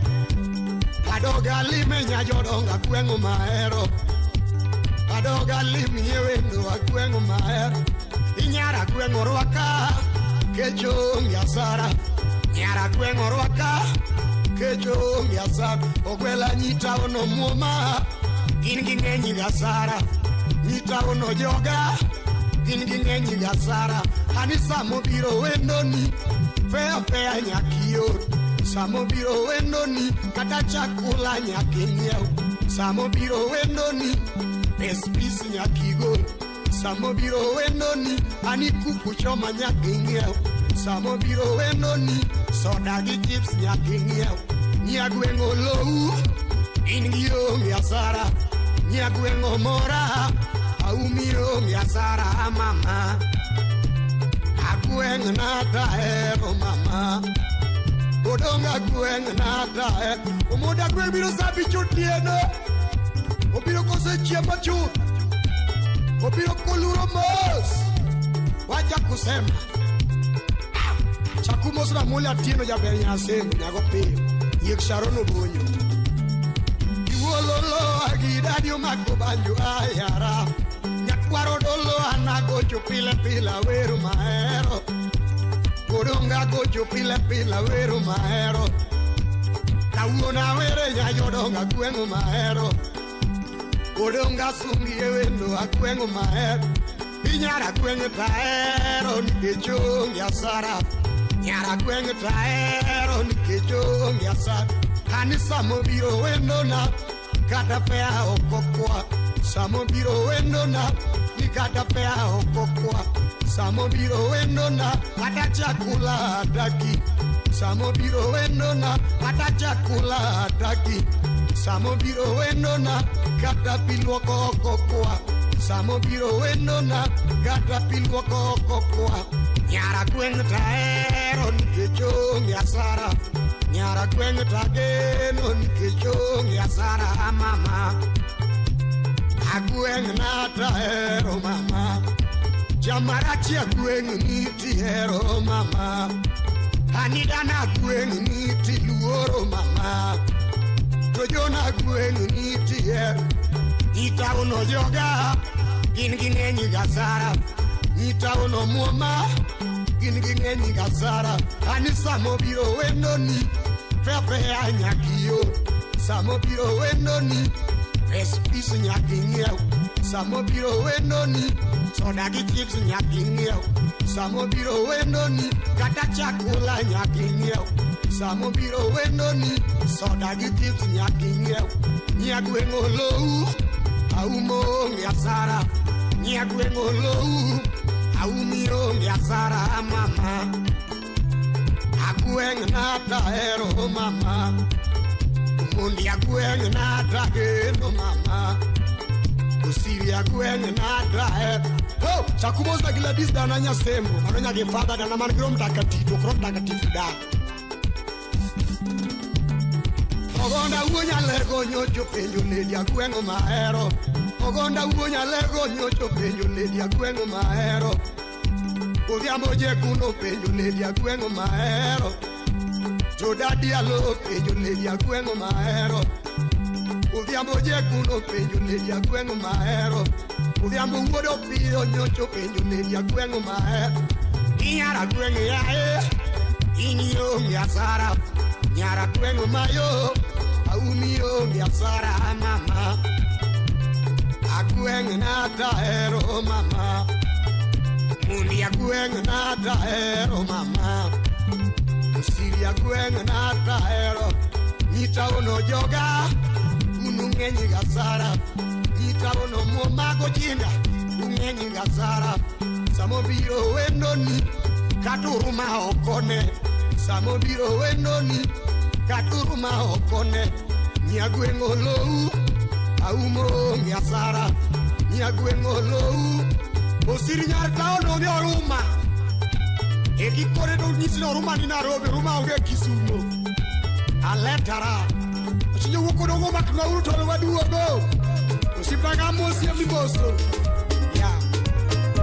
Adoga lime nyajodonga gweng'u mahero. Adoga limie wendo agweng'u mahero. Inyara gweng'u orwaka kech onge asara. Nyara gweng'u orwaka kech onge asara. Ogwela nyitaono muoma gin ging'eny gi asara. Nyitaono joga gin ging'eny gi asara. Ani samobiro wendoni fea fea nyakior. Samobiro wendoni kata chakula nyaking'iew. Samobiro wendoni pes pis nyakigol. Samobiro wendoni ani kuku choma nyaking'iew. Samobiro wendoni soda gi chips nyaking'iew. Nyagweng' olou in gi onge asara. Nyagweng' omora aumi onge asara mama. Agweng' na tahero mama. Odonga gweng' na tahero. Omoda gweng' biro sa abich otieno. Obiro kosechiemo chuth. Obiro koluro mos. Wacha kusema. Chakumos Ramola Atieno jaber nyasengo nyago piyo. Yiek Sharon Obonyo. Iwololo agidadi omako banjo ayara. Nyakwaro dolo anagocho pile pile weru mahero. Odonga gocho pile pile weru mahero. Kawuono awere nyajodonga gweng'u mahero. Odonga sungie wendo agweng'u mahero. Inyara gweng'e tahero nikech onge asara. Nyara gweng'e tahero nikech onge asara. Kanisa mobiro wendona kata fea ok okwa. Samobiro wendona ni kata fea ok okwa. Samobiro wendona kata chakula hataki. Samobiro wendona kata chakula ataki. Samobiro wendona kata pi luoko oko kwa. Samobiro wendona kata pi luoko oko kwa. Nyara gweng' tahero nikech onge asara. Nyara gweng' tageno nikech onge asara mama. Agweng' na tahero mama. Jamarach agweng' ni tihero mama. Anida na gweng' ni tiluoro mama. To jona gweng' ni tihero. Itauno joga gin ging'eny gasara. Itauno muoma gin ging'eny gasara. Ani samobiro wendoni fefea nyakiyo. Samobiro wendoni Respis nyaka ing'iew. Samobiro wendoni soda gi chips nyaka ing'iew. Samobiro wendoni kata chakula nyaka ing'iew. Samobiro wendoni soda gi chips nyaka ing'iew. Nyagweng' olou aumo onge asara. Nyagweng' olou aumi onge asara mama. Agweng' na tahero mama. Mondi agweng' na tageno mama. Osiri agweng' na tahero. Ho, chakumoza Gladys dana nyasembo. Mano nyage father dana man gi Roho Mtakatifu, ok Roho Mtakatifu da. Ogonda wuo nyalego nyocho penjo lady agweng' mahero. Ogonda wuo nyalego nyocho penjo lady agweng' mahero. Odhiambo jekuno penjo lady agweng' mahero. Jodadi alo penjo lady agweng' mahero. Odhiambo jekuno penjo lady agweng' mahero. Odhiambo wuod Opiyo nyocho penjo lady agweng' mahero. Inyara gweng' yae, in ionge asara. Nyara gweng' mayo, aumi onge asara mama. Agweng' na tahero mama. Mundi agweng' na tahero mama. Osiri agweng' na tahero. Nyitauno joga, unu ng'eny gasara. Nyitauno muomago jinga, ung'eny gasara. Samobiro wendoni, katuruma okone. Samobiro wendoni, katuruma okone. Nyagweng' olou, aumo onge asara. Nyagweng' olou, Osiri nyar taon onge oruma. E gikone to nyisi ni oruma ni Nairobi, oruma onge Kisumo. Aletara. Achinyo wuok odongo maknauru to waduogo. Osiepna mosi mimoso. Ya.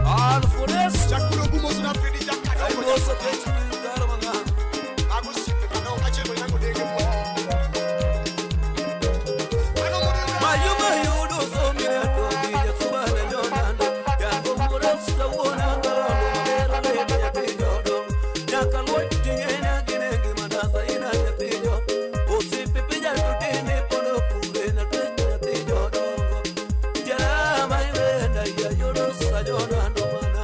Alfunes Chakulo gumoso na pidi jakadongo. Aiboso kechu daro manga Mago osiepe madongo achiel onyango dege mo. Mano mondo Mayu mayu do so mire to bi ya subana jonando Yango mura sawona ngaro mero le ya pijodo Nyaka luo tingena gine gima da saina ya pijo Osi pipi ya tutene pono pure na te ya pijodo Jara mai venda ya yoro sajonando mana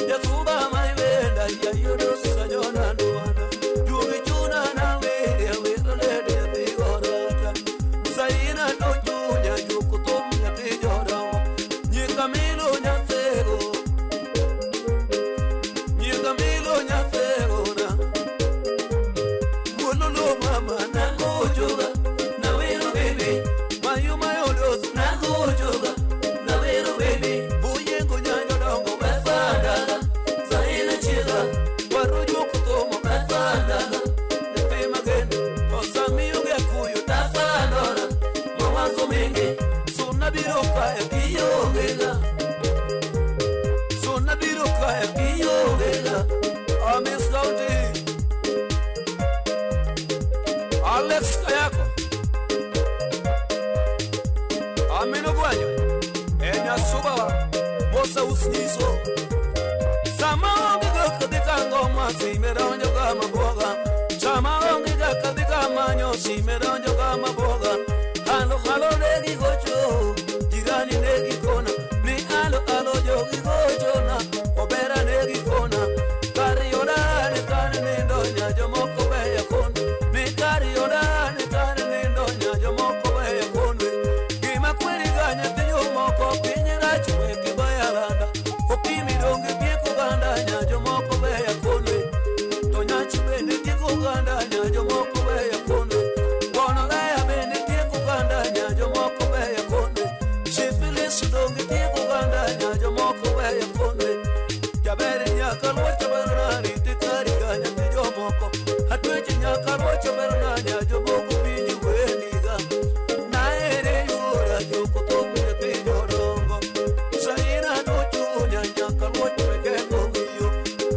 Ya suba mai venda ya yoro sajonando mana Jugi chuna na we ya we le ya pigorata Saina no junya yukutum ya pijoro Nyikamilo nyasego Nyikamilo nyasego na Wololo mama na gojoga na wero baby Mayu mayo dos na gojoga na wero baby Buyengo nyanyo dongo mefandaga Saina chiga warujo kutomo mefandaga Nepe magendo osamiyo gyakuyu tafanora Mawazo mengi suna biro kaya kiyogega Suna biro kaya kiyogega Amis County Alex Kayako Amino Gwanyo Enya Subawa Mosa Usniso Sama onge ga ngoma simeronjo kama boga Sama onge ga manyo simeronjo kama boga Halo halo negi gocho jirani negi kona ni halo halo jogi gocho na obera negi kona kari odane kane nindo nya jomoko beya kon ni kari odane kane nindo nya jomoko beya kon gima kweri ga nyathi jomoko piny rach wek baya landa opimi donge tieko ganda nya jomoko beya konwe to nyach bende tieko ganda. nya jomoko weya konwe. Gonorrhea bende tieko oganda nya jomoko weya konwe. Syphilis donge tieko oganda nya jomoko weya konwe. Jaber nyaka luocha berna riti kari ga nyathi jomoko. Atweche nyaka luocha berna nya jomoko winj wendiga. Naere yura joko thum nyathi jodongo. Saina nochunya nyaka luoch weketho ng'iyo.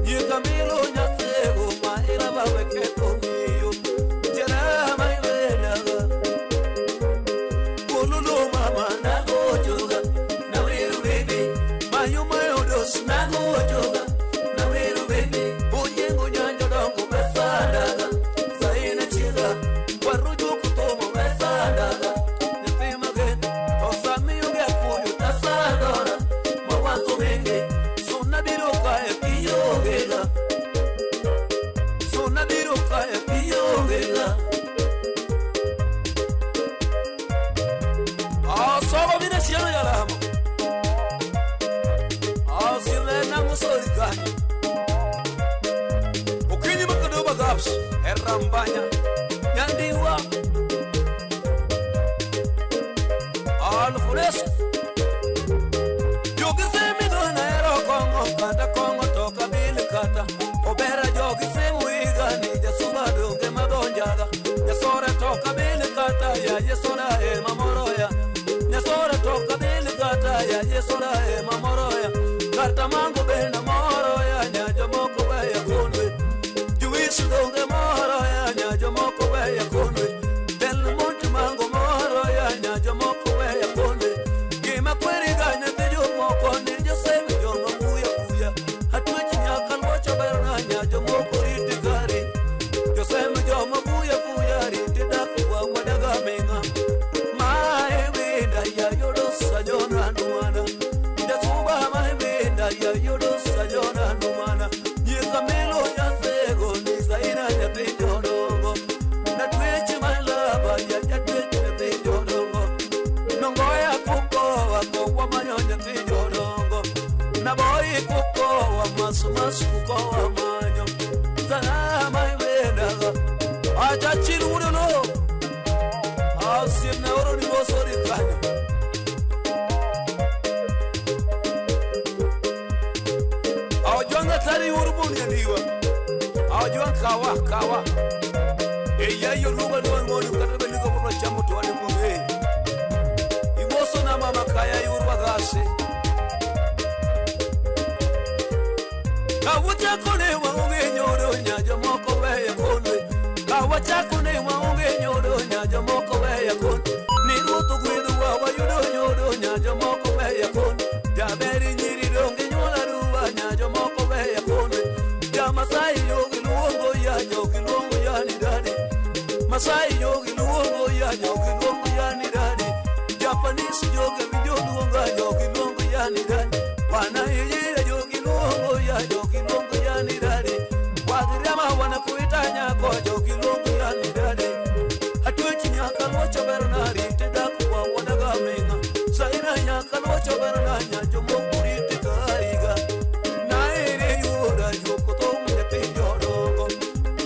Nyika milo nyathego ma ilaba weketho ng'iyo. Jeraha ma iwedaga. Kululu mama nagochoga. Naweru baby. Mayo mayo dos nagochoga. Naweru baby. Oyengo nyanjo dongo mesadaga. Saina chiga. Warujo kutomo mesadaga. Nyathi magen. Osamiyo gi akuyo tasadora. Mawazo menge. Suna biro kae kiyogega. Suna biro kae kiyogega. Asobo bine siano yalamo. Asirne nangusori kanyo. Okinyi makadoba gaps. Erambanya. Nyandiwa. Alfuresu. Jogi semi gona ero kongo kata kongo to kabili kata. Obera jogi semu iga ni jasuba donge madonjaga. Nyasore to kabili kata ya yesora e mamoroya. Nyasore to kabili kata ya yesora e mamoroya. Kata mango benda moroya nya jomoko weya konwe. Juis donge moroya nya jomoko weya konwe. Del monte mango moroya nya jomoko weya konwe. Gima kweri ga nyathi jomoko ni josemi joma kuya kuya. Atwech nyaka luocha berna nya jomoko riti kari. Josemi joma kuya kuya riti dak wa wadaga ming'a. Mae winda ya yudo sajona numana. Jasuba mae winda ya yudo sajona numana. Nyika milo nyathego ni zaina nyathi jodongo. Natwech malaba ya jatwech nyathi jodongo. Nongoya kukowa kowa manyo nyathi jodongo. Naboyi kukowa masu masu kukowa manyo. Zana iwendaga. Acha chirudo no. Asim na oro ni bosori kanyo. Awajwanga tari urubuni ndiwa. Awajwanga kawa kawa. Eya yo luga no ngoni kata beliko kwa chamo to wani munge. Imoso na mama kaya yurwa gase. Kawachako ne waonge nyoro nya jomoko weya konwe. Kawachako ne waonge nyoro nya jomoko weya konwe. Ni ruoth ogwedho wa wayudo nyoro nya jomoko weya konwe. Jaberi nyiri donge nyuola ruwa nya jomoko weya konwe. Jamasai jogi luongo ya jogi luongo ya ni dadi. Masai jogi luongo ya jogi luongo ya ni dadi. Japanese jogi luongo jogi luongo ya ni dadi. Wana yeye jogi luongo ya jogi luongo ya ni dadi. Wagirama wanakuita nyako jogi luongo ya ni dadi. Atwechi nyaka locho bernari tedaku wa wadaga minga. Saina nyaka locho berna nya jomoko riti kaiga. Naere yura joko tomu nyathi jodongo.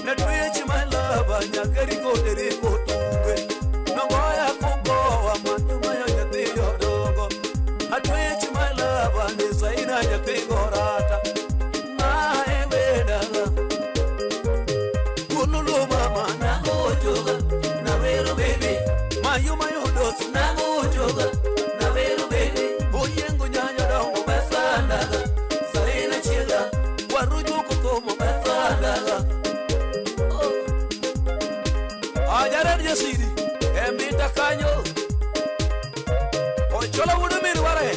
Natwechi malaba nyakeri koderi kotuge. Nongoya kugowa manyuma ya nyathi jodongo. Atwechi malaba ni saina nyathi gorata. Mae wedaga. Kululu mama nagojoga. Nawero baby. Mayo mayo dos nagojoga. Nawero baby. Oyengo nyanyo dongo besandaga. Saina chiega. Warujo kutomo besandaga. Ajarer jasiri. Embita kanyo. Ochola wuod min ware.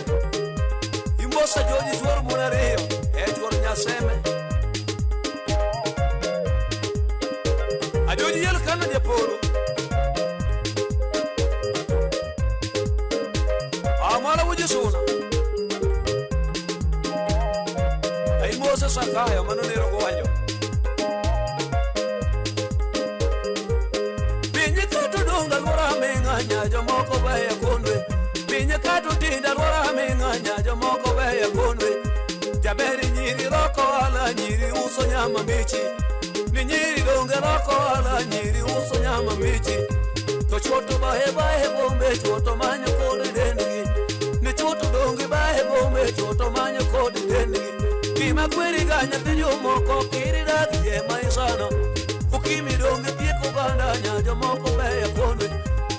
Imosa joji chuor mon ariyo. E chuor nyaseme. Ajoji yel kano japolo. Amala wuji suna. Aimosa sakayo mano nero gowanjo. Pinye kato donga lwora ming'a nya jomoko weya konwe. Pinye kato tinda lwora ming'a nya jomoko weya konwe. Jaberi nyiri roko ala nyiri uso nyama mbichi. Ni Ni nyiri donge loko ohala, nyiri uso nyama mbichi. To chwo to bahe bahe bombe, chwo to manyo kod dendgi. Ni chwo to donge bahe bombe, chwo to manyo kod dendgi. Gima kweri ga nyathi jomoko kiri dak ye maisano. Ukimi donge tieko oganda nya jomoko weya kondwe.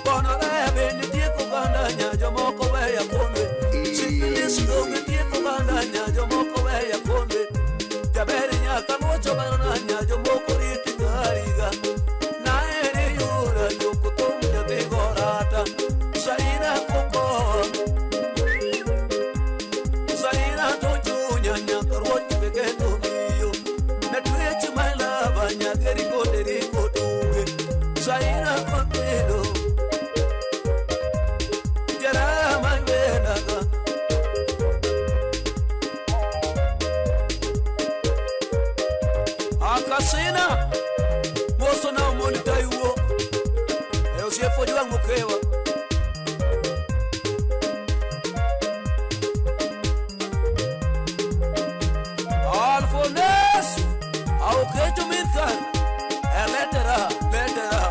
Gonorrhea bende tieko oganda nya jomoko weya kondwe. Syphilis donge tieko oganda nya jomoko weya kondwe. Jaber nyaka locho barna nya jomoko riti gariga. Naere yura joko tum nyathi gorata. Saina koko. Saina to chunya nyaka ruoch beketo miyo. Natwech malaba nyaka riko deriko tuge. Saina kotedo. Jarama wedaga. Akasina. Moso na omoni taiwo. E osiepo jwang' mokewa. Alfones. Aokecho min kar. E letera, letera.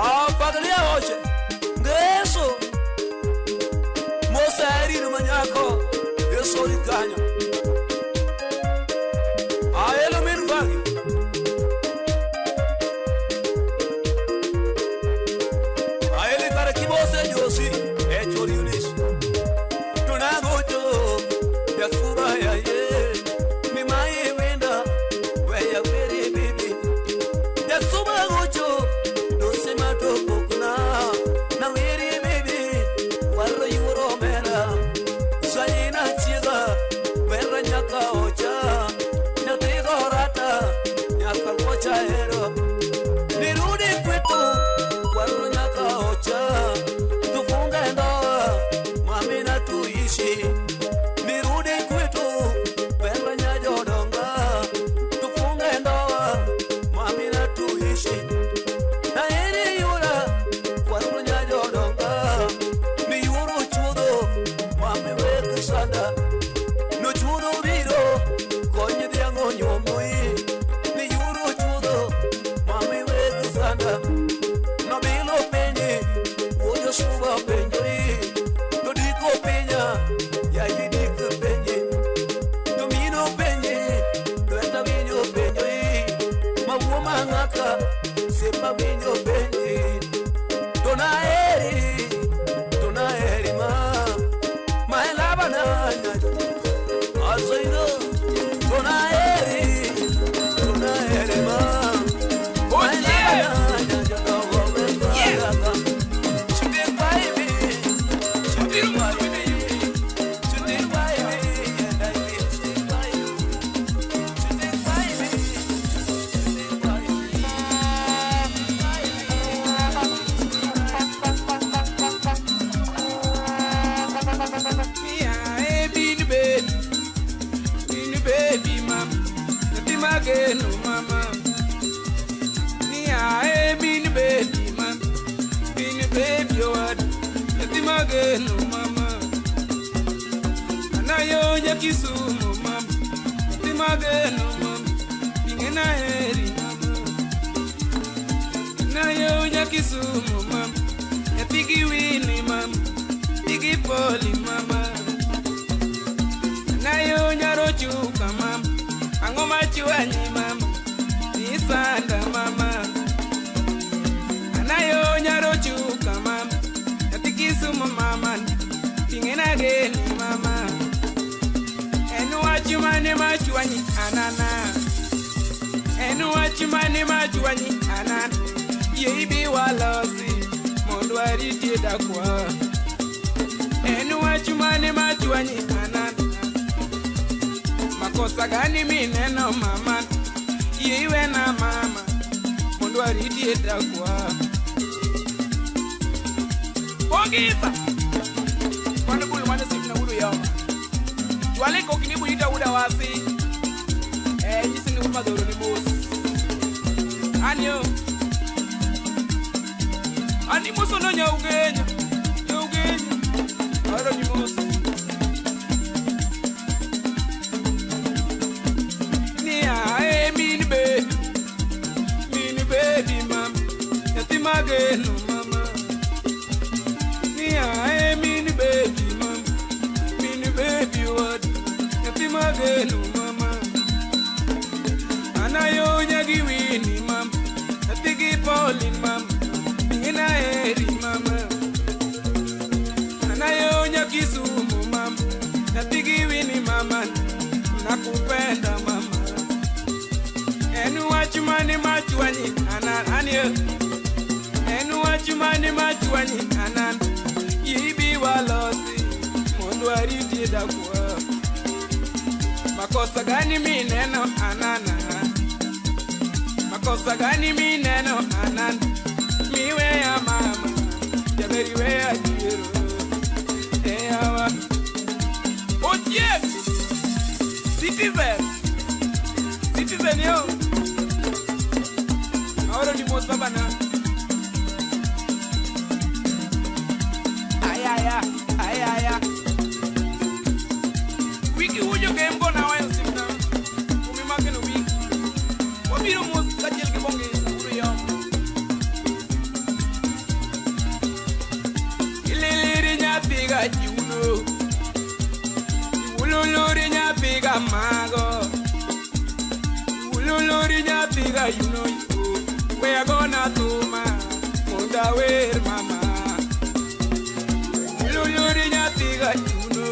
Apaglia oche. Ngeso. Mosa erino manyako. Yeso rikanyo. Aelo min fagi. Aele kare kibose josi. E chori unis. Tunagocho. Yasuba ya ye. Mi mai wenda. Weya weri bibi. Yasuba gocho. Dose mato pokna. Na weri bibi. Warro yuro mera. Zaina chiga. Werra nyaka ocha. Nyathi gorata. Nyaka ocha ero. Nirudi kwetu. Warro nyaka ocha. Tufunge ndoa. Mami na tuishi. Nirudi kwetu. Werra nyajodonga. Tufunge ndoa. Mami na tuishi. Na eri yura. Warro nyajodonga. Ni yuro chuodho. Mami wek sanda. No chuodho biro. Kony dhiang' onyuomoi. Ni yuro chuodho. Mami wek sanda. Nobilo penye. Wuod Josuba penjoi. To diko penya. Yayi dik penje. To mino penje. Lweta winjo penjoi. Mawuo mang'aka. Sepa winjo penje. To naeri. To naeri ma. Ma elabana nyajo. Azaino. To naeri. To naeri ma. Ma elabana nyajo. Baby, mama, nothing again, no mama. Me, I been baby, mama, been baby, what? Nothing again, no mama. And I own your kiss, mama, nothing again, no mama. Being an airy mama. And I own your kiss, mama, a piggy winnie, mama, piggy polly, mama. Nayo nyaro chuka mama, ang'o machuanyi mama, isanda mama. Anayo nyaro chuka mama, nyathi Kisumu mama, ting'ena geni mama. En wach mane machuanyi anana, en wach mane machuanyi anana. Yie ibi walosi mondo waritie dakwa. En wach mane machuanyi anana. Makosa gani mineno mama, yie iwena mama, mondo aritie dakwa. Bongisa! Kwano buyu mane sifna wudu yawa. Chwale kokini buyu ita wuda wasi. Nyisi ni wudu ni bus. Anyo. Ani muso no nyaugenya. Nyaugenya. Aro ni muso. Ni ae min be. mageno mama. Ni ae min baby mama, min baby wad, nyathi mageno mama. Anayo nyagi wini mama, nyathi gi Pauline mama, ing'ina heri mama. Anayo nyakisumu mama, nyathi gi wini mama, nakupenda mama. En wach mane machwanyi anan anie, en wach mane machwanyi anan, ibi walosi mondo aritie dakwa. Makosa gani mineno anana, makosa gani mineno anan, miweya mama, jaberi weya diero, eyawa. Ochieng, citizen, citizen yo. Aoro ni mos baba na. Ayaya, ayaya. Wiki wujo gembo na wayo simna. Umi makeno wiki. Wabiro mos kachiel gi bongesa uru yom. Ililiri nyathiga chuno. Iwululuri nyathiga mago. Iwululuri nyathiga yuno yo. We are gonna tuma mondo awer mama. Iwululuri nyathiga chuno.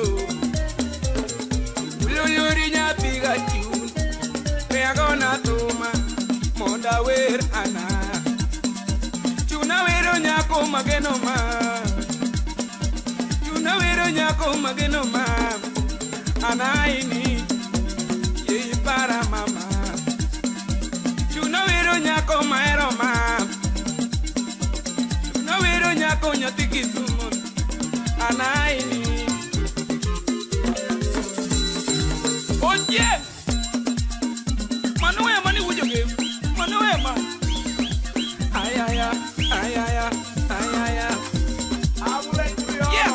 Iwululuri nyathiga chuno. We are gonna tuma mondo awer ana. Chuna wero nyako mageno ma. Chuna wero nyako mageno ma. Anaini ye para mama. Chuna wero nyako mahero ma. Chuna wero nyako nyathi Kisumo. Anaini. Ochieng! Mano wema ni wujo gem. Mano wema. Ayaya, ayaya, ayaya. Yes!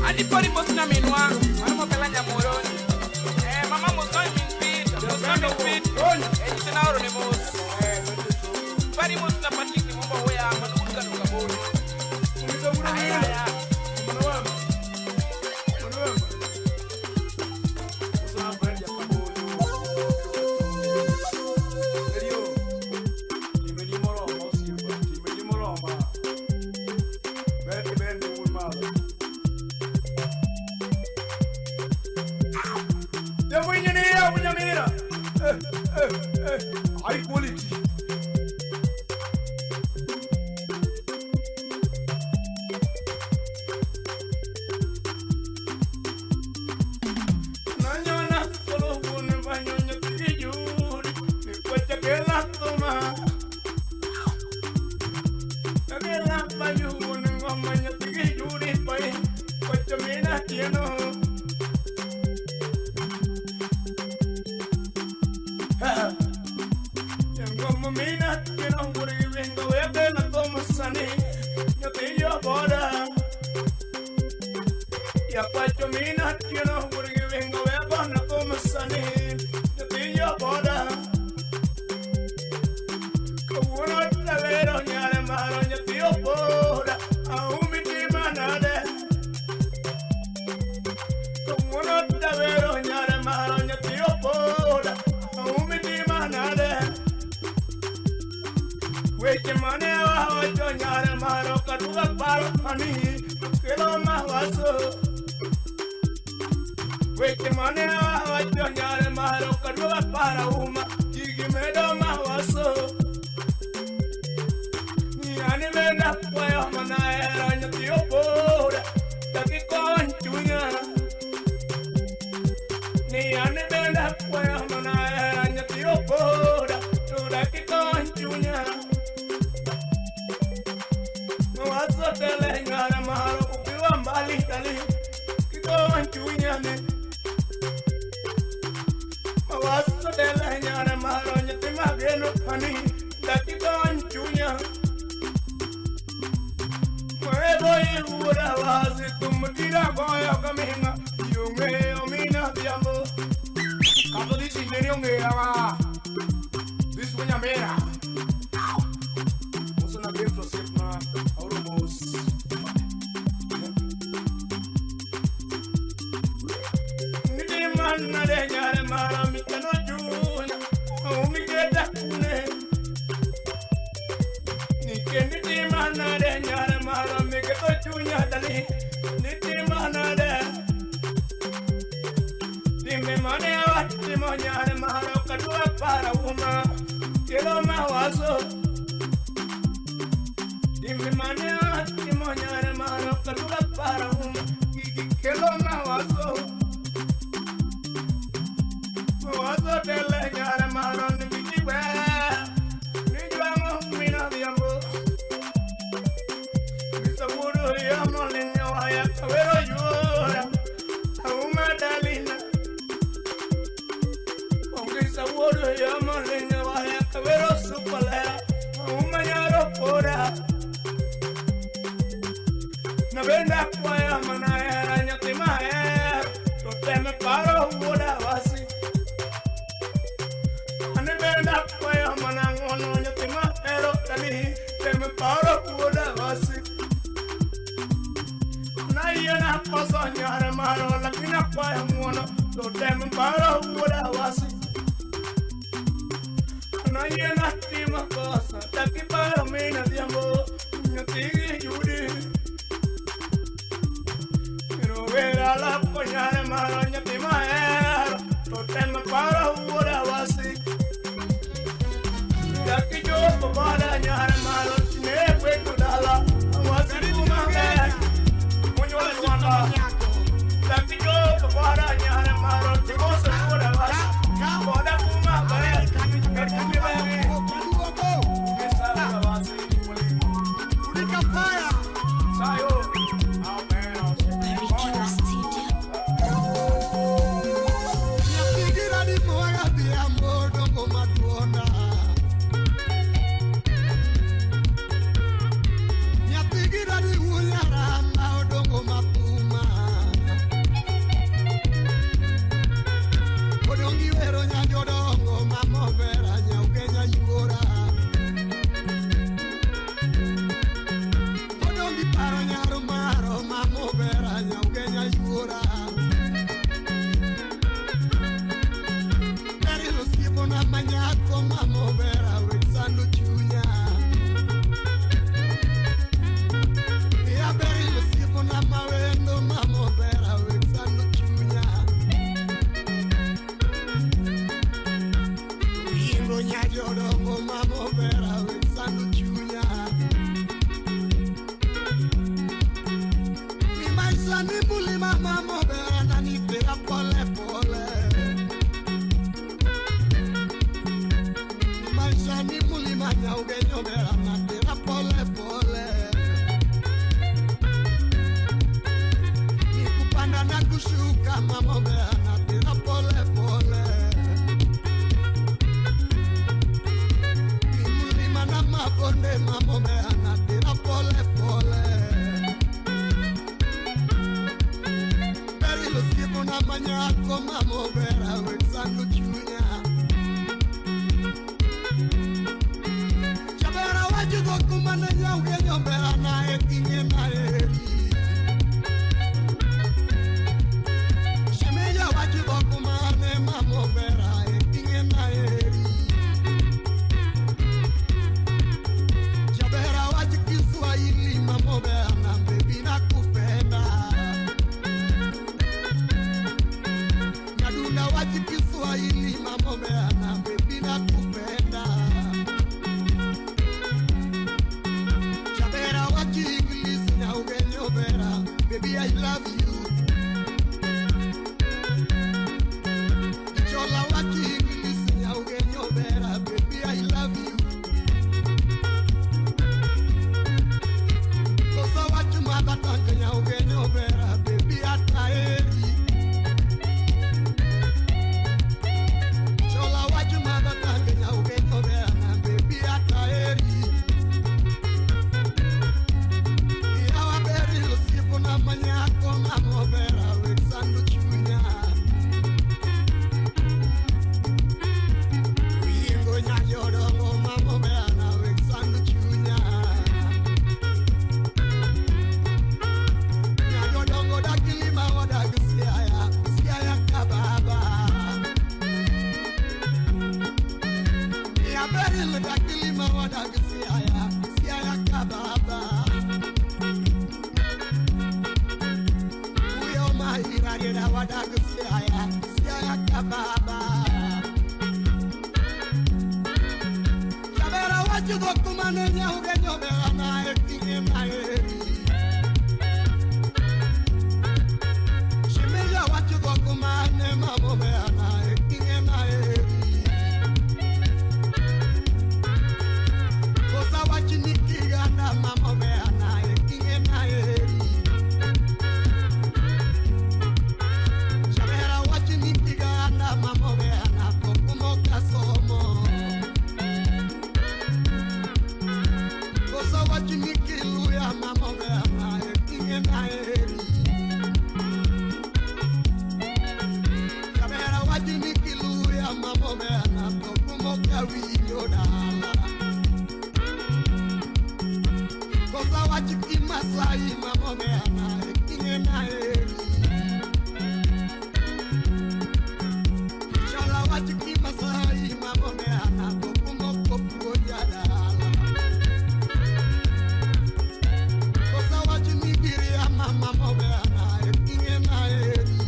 Adi pori mos na minwa. Mano mopela nyamoroni. Mama mos no min pit. Mos no min pit. Nyise na oro ne mos. Pari mos na Patrick ni mombo weya mano wuka no kaboni. Ayaya. High quality. Nanyona solo kun banyonya tijuri, ni kwacha kela toma. Kela banyu kun ngomanya tijuri pai, kwacha mina tieno. mara mitano chunya Umigeta kune Nikendi timanade nyare mara miketo chunya dali Nitimanade Time mane watimo nyare mara kadua para uma Kelo mawazo Time mane watimo nyare mara kadua para uma Kelo mawazo Mawazo tele nyare mara nikijiwe Nijuango mina diambo Misaburu ya molinyo haya kawero yura Auma dalina Misaburu ya molinyo haya kawero supale Auma nyaro pora Nabenda kwaya manaya nyathi maher To teme paro wuoda wasi Anebenda kwaya manang'wono nyathi mahero dali Teme paro wuoda wasi Nayiena koso nyare maro lakini akwayo ng'wono To teme paro wuoda wasi Nayiena timo kosa takiparo min adhiambo Nyathigi yudi Vera la coñare maro nyathi mahero To teme paro wuoda wasi Dakichopo bada nyare maro tine kwetu dala Wasi kuma ber Munyuol lwanda Dakichopo bada nyare maro timoso wuoda wasi Boda kuma ber Ketumi beri Misa wuoda wasi Ulika fire Sayo Barikiwa Studio. Nyapigira di mwaga dhiambo dongo maduona Nyapigira di wunyara ma odongo mapuma Odongi wero nyajodongo mamobera nyaugenya yuora Odongi paro nyaro maro mamobera nyaugenya yuora Perilo siepona manyako mamobera weg sando chunya Ya berilo siepona mawendo mamobera weg sando chunya Wingo nyajodongo mamobera weg sando chunya Mi maisha ni mulima mamobera na nitera pole pole Maisha ni mulima nyaugenyo bera natera pole pole Ni kupanda na kushuka mamo bera natera pole pole Ni mulima na mabonde mamo bera natera pole pole Berilo siepo na manyako mamo bera wexando chunya Chabera wajugo kumane nyaugenyo bera na ekinge na eri Shemeja wajugo kumane mamo bera ekinge na eri Chabera waju Kiswahili mamo bera na baby nakupenda Nyadunda waju Kiswahili mamo bera na baby nakupenda Chabera wachi English nyauge Aberil dakilima wadag Siaya, Siaya kababa. Uyo mahirarira wadag Siaya, Siaya kababa. Chabera wachugo kumane nyauge nyobera na etinge maeri. Shimeja wachugo kumane mamobera na etinge maeri. Kosa wachinikiganda mamobera na etinge maeri. Chabera wachinikiganda mamobera na kokumoka somo. Kosa wachinikiluya mamobera na etinge maeri. Chabera wachinikiluya mamobera na kokumoka winyo dala. Kosa wachikimasai mamobera na etinge maeri. Chala wachikimasai mamobera na kokumoko puoja dala. Kosa wachinikiria mama mobera na etinge maeri.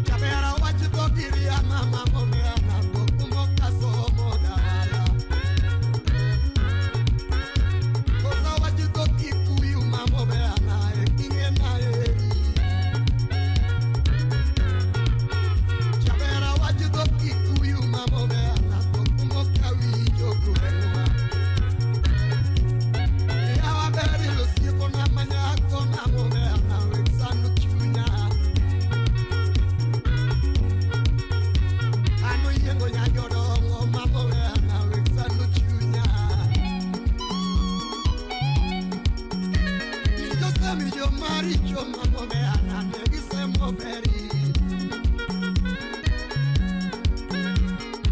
Chabera wachitokiria mama mobera na kokumoka somo dala. Kosa wachitokikuyu mama mobera na etinge maeri. Chabera wachitokikuyu mama mobera na kokumoka winjo gweng'wa. Yawa beri osieko na manyako mamobera na wek sando chunya. Ano yiengo nya jodongo mamobera na wek sando chunya. Nijosemi jomaricho mamobera na negisemo beri.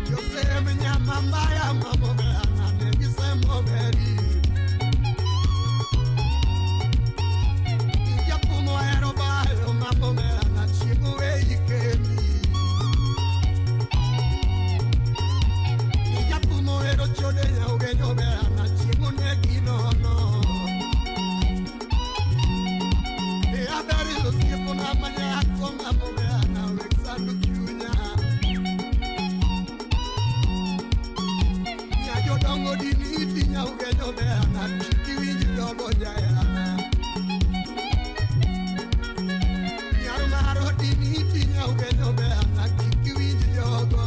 Josemi nyama mbaya mamobera na negisemo beri. Japumo ero bayo mamobera na chiemo wei kendi. Japumo ero chode nyauge nyobera na chiemo ne ginono. E aberi osiepo na manyako mamobera na wek sando chunya. Nya jodongo dini nyauge nyobera na kik iwinj jogo jaherana. Nyar maro dini nyauge nyobera na kik iwinj jogo.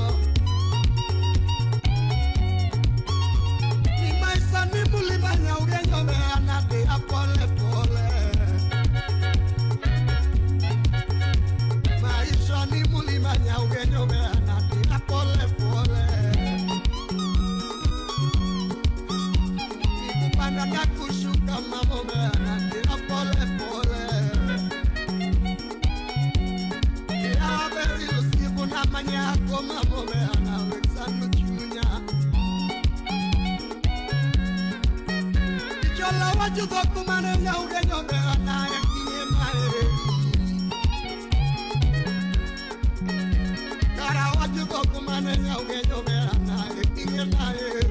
Ni maisha ni mulima nyauge nyobera na dhi pole pole. Maisha ni mulima nyauge nyobera na dhi pole pole. Ni kupanda na kushuka mamobera na dhi pole pole. Aberi osieko na manyako mamobera na wek sando chunya. Ichola wacho dhok mane nyauge nyobera na ekinge maeri. Kara wacho dhok mane nyauge nyobera na ekinge maeri.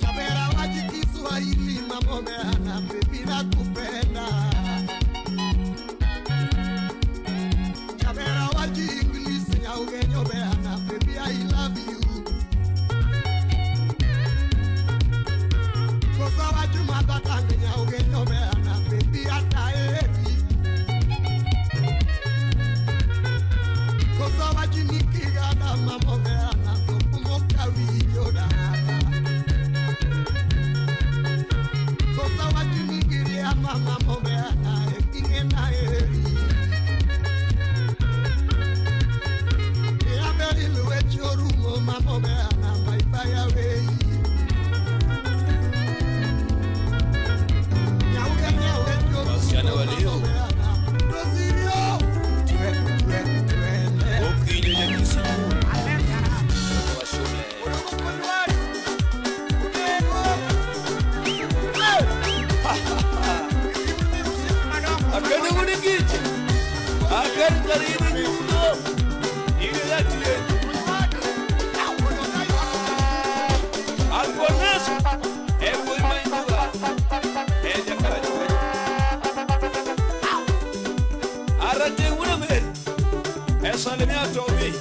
Chabera wacho Kiswahili mamobera na baby nakupenda. Chabera wacho English nyauge nyobera na baby I love you. Kosa wacho mother tongue nyauge nyobera na baby ataeri. Kosa wacho nikiganda mamobera na kokumoka winjo dala. Kosa wacho nigiria mama mobera na etinge maeri. Aberi lwecho orumo mamobera na bye bye away. Nyauge nyauge Wasichana wa leo. mamobera na Rosario. Twe twe twende. Okinyo nyathi sikul wa shule. Udogo konywa. Unego. Salimia Tomi.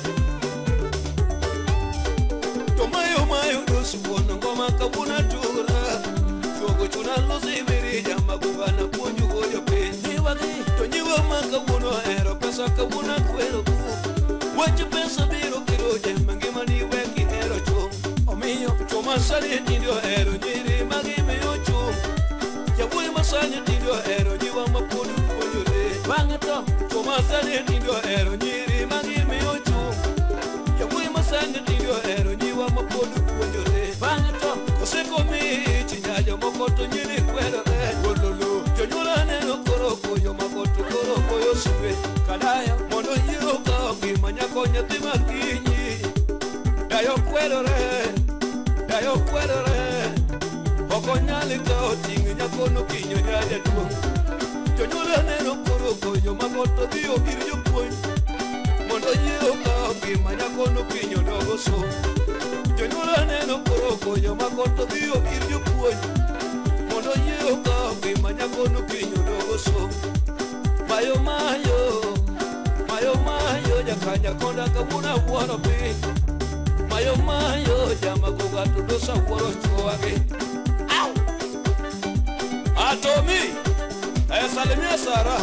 To mayo mayo dosu wono ngoma kawuna tura. Chogo chuna losi mirija maguga na puonjo gojo piny. To nyiwa ma kawuono ohero pesa kawuono akwero ku. Wach pesa biro kiro jembe ngima ni wek ihero chum. Omiyo chwo masani tinde ohero nyiri ma gimiyo chum. Jawuoyi masani tinde ohero nyiwa ma pod puonjore. Bang'e to chwo masani tinde ohero nyiri ma gimiyo chum. Jawuoyi masani tinde ohero nyiwa ma pod puonjore. Bang'e to kosekomi ich nya jomoko to nyiri kwerore. Wololo jonyuol aneno koro koyo mako to koro koyo sue. Kadayo mondo yiero okaw ngima nyako nyathi makinyi. Dayo kwerore, dayo kwerore. Ok onyal kawo ting' nyakono kinyo nya jaduong'. Jonyuol aneno koro koyo mako to dhi ir jopuonj. Mondo yie okaw ngima nyakono kinyo dogo somo. Jonyuol aneno koro koyo mako to dhi ir jopuonj. Mondo yie okaw ngima nyakono kinyo dogo somo. Mayo mayo, mayo mayo jakanya konda kawuono awuoro piny. Mayo mayo jamagoga to dosa wuoro chuogi. Atomi, salimia Sara.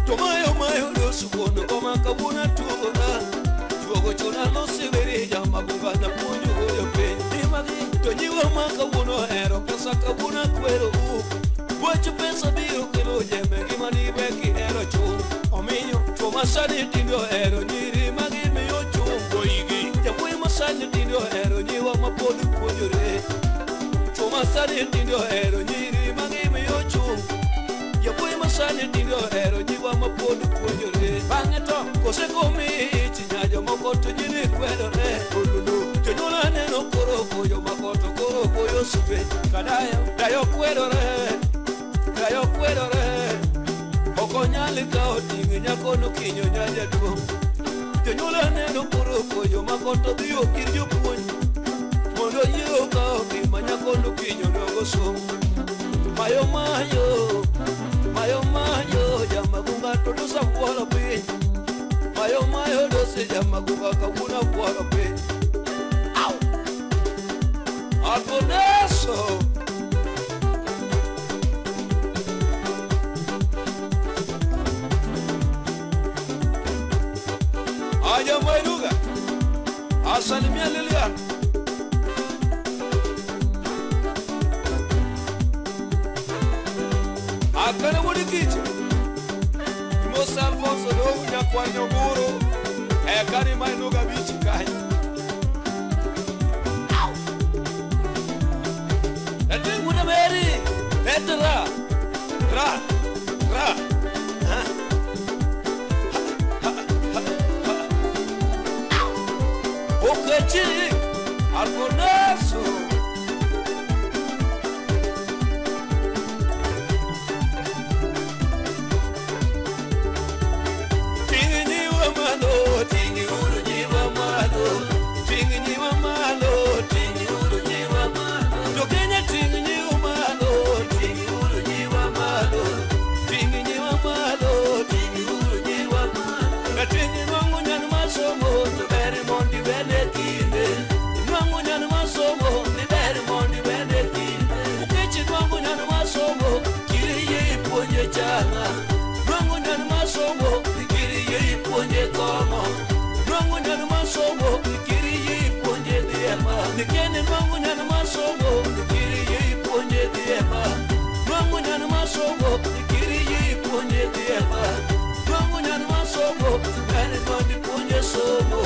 To mayo mayo dosu wono ngoma kawuono atuogona. Chuogo chuna losibiri jamagoga na puonjo gojo piny. To nyiwa ma kawuono ohero pesa kawuono akwero u. Wach pesa biro kelo jembe ngima ni wek ihero chum. Omiyo chwo masani tinde ohero nyiri ma gimiyo chum. Jawuoyi masani tinde ohero nyiwa ma pod puonjore. Chwo masani tinde ohero nyiri ma gimiyo chum. Jawuoyi masani tinde ohero nyiwa ma pod puonjore. Bang'e to kosekomi ich nya jomoko to nyiri kwerore. Jonyuol aneno koro koyo mako to koro koyo sue. Kadayo, dayo kwerore, dayo kwerore. Ok onyal kawo ting' nyakono kinyo nya jaduong'. Jonyuol aneno koro koyo mako to dhi ir jopuonj. Mondo yie okaw ngima nyakono kinyo dogo somo. Mayo mayo, mayo mayo jamagunga to dosa wuoro piny. Mayo mayo dose jamagunga kawuono awuoro piny. Au! Alfonso! Aja Mairuga, asalimia Lilian. Akane wuod kiche, Mose Alfonso dong nyakwar Nyogoro, eka ni Mainuga bichi kanyo. Au! Eti wuod Mary, et ra, ra, ra. Ha? Okechi Alfonso. Tingi nyiwa malo, tingi uru nyiwa malo, tingi nyiwa malo, tingi uru nyiwa malo. Jo Kenya tingi nyiwa malo, tingi uru nyiwa malo, tingi nyiwa malo, tingi uru nyiwa malo. Tingi nwang'o nyan masomo to ber mondo iwene kinde. Nwang'o nyan masomo ni ber mondo iwene kinde. Okechi nwang'o nyan masomo kiri yie ipuonje changa. Nwang'o nyan masomo kiri yie ipuonje kong'o. Nwang'o nyan masomo kiri yie ipuonje dhiema. Nikene nwang'o nyan masomo kiri yie ipuonje dhiema. Nwang'o nyan masomo kiri yie ipuonje dhiema. Nwang'o nyan masomo ber mondo ipuonje somo.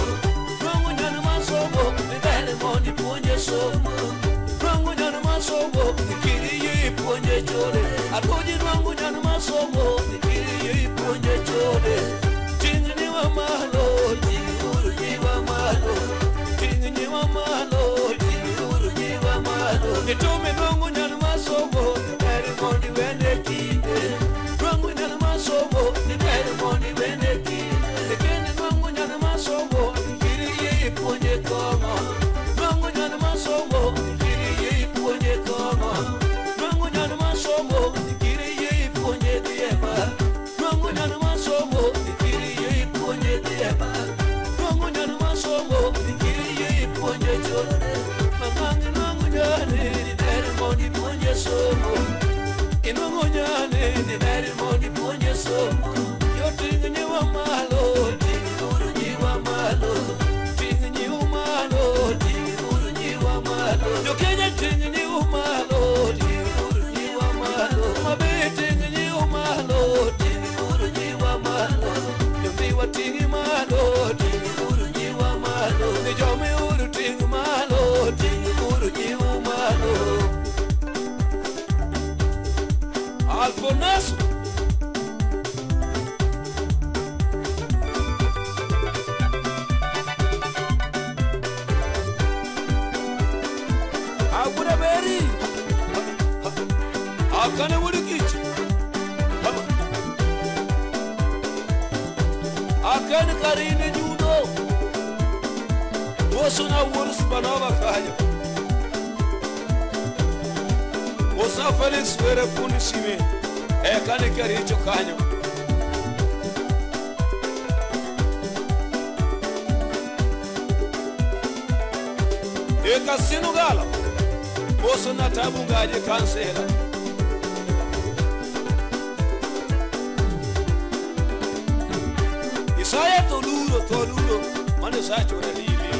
Nwang'o nyan masomo ber mondo ipuonje somo. Nwang'o nyan masomo kiri yie ipuonje chode. Adoji nwang'o nyan masomo kiri yie ipuonje chode. Ting' nyiwa malo, ting' uru nyiwa malo. Ting' nyiwa malo, ting' uru nyiwa malo. Itume nwang'o nyan masomo ber mondo iwene kinde. Nwang'o nyan masomo ber mondo iwene kinde. Nikene nwang'o nyan masomo kiri yie ipuonje kong'o. Nwang'o nyan masomo kiri yie ipuonje kong'o. Nwang'o nyan masomo manene ber mondo ipuonje somo. Joting' nyiwa malo, ting' uru nyiwa malo, ting' nyiu malo, ting' uru nyiwa malo. Jokenya ting' nyiu malo, ting' uru nyiwa malo. Mabe ting' nyiu malo, ting' uru nyiwa malo. Jomiwa ting' malo, ting' uru nyiwa malo. Jomi uru ting' malo, ting' uru nyiu malo. Alfonaso. Agura beri. Akane wuri kichi. Akane karine judo. Osuna wurus banova kanya. Osa Felix were fundi sime. Ekane karicho kanyo. Eka sinugala. Osuna tabungaje kansela. Isaya toluro toluro mane sacho na libi.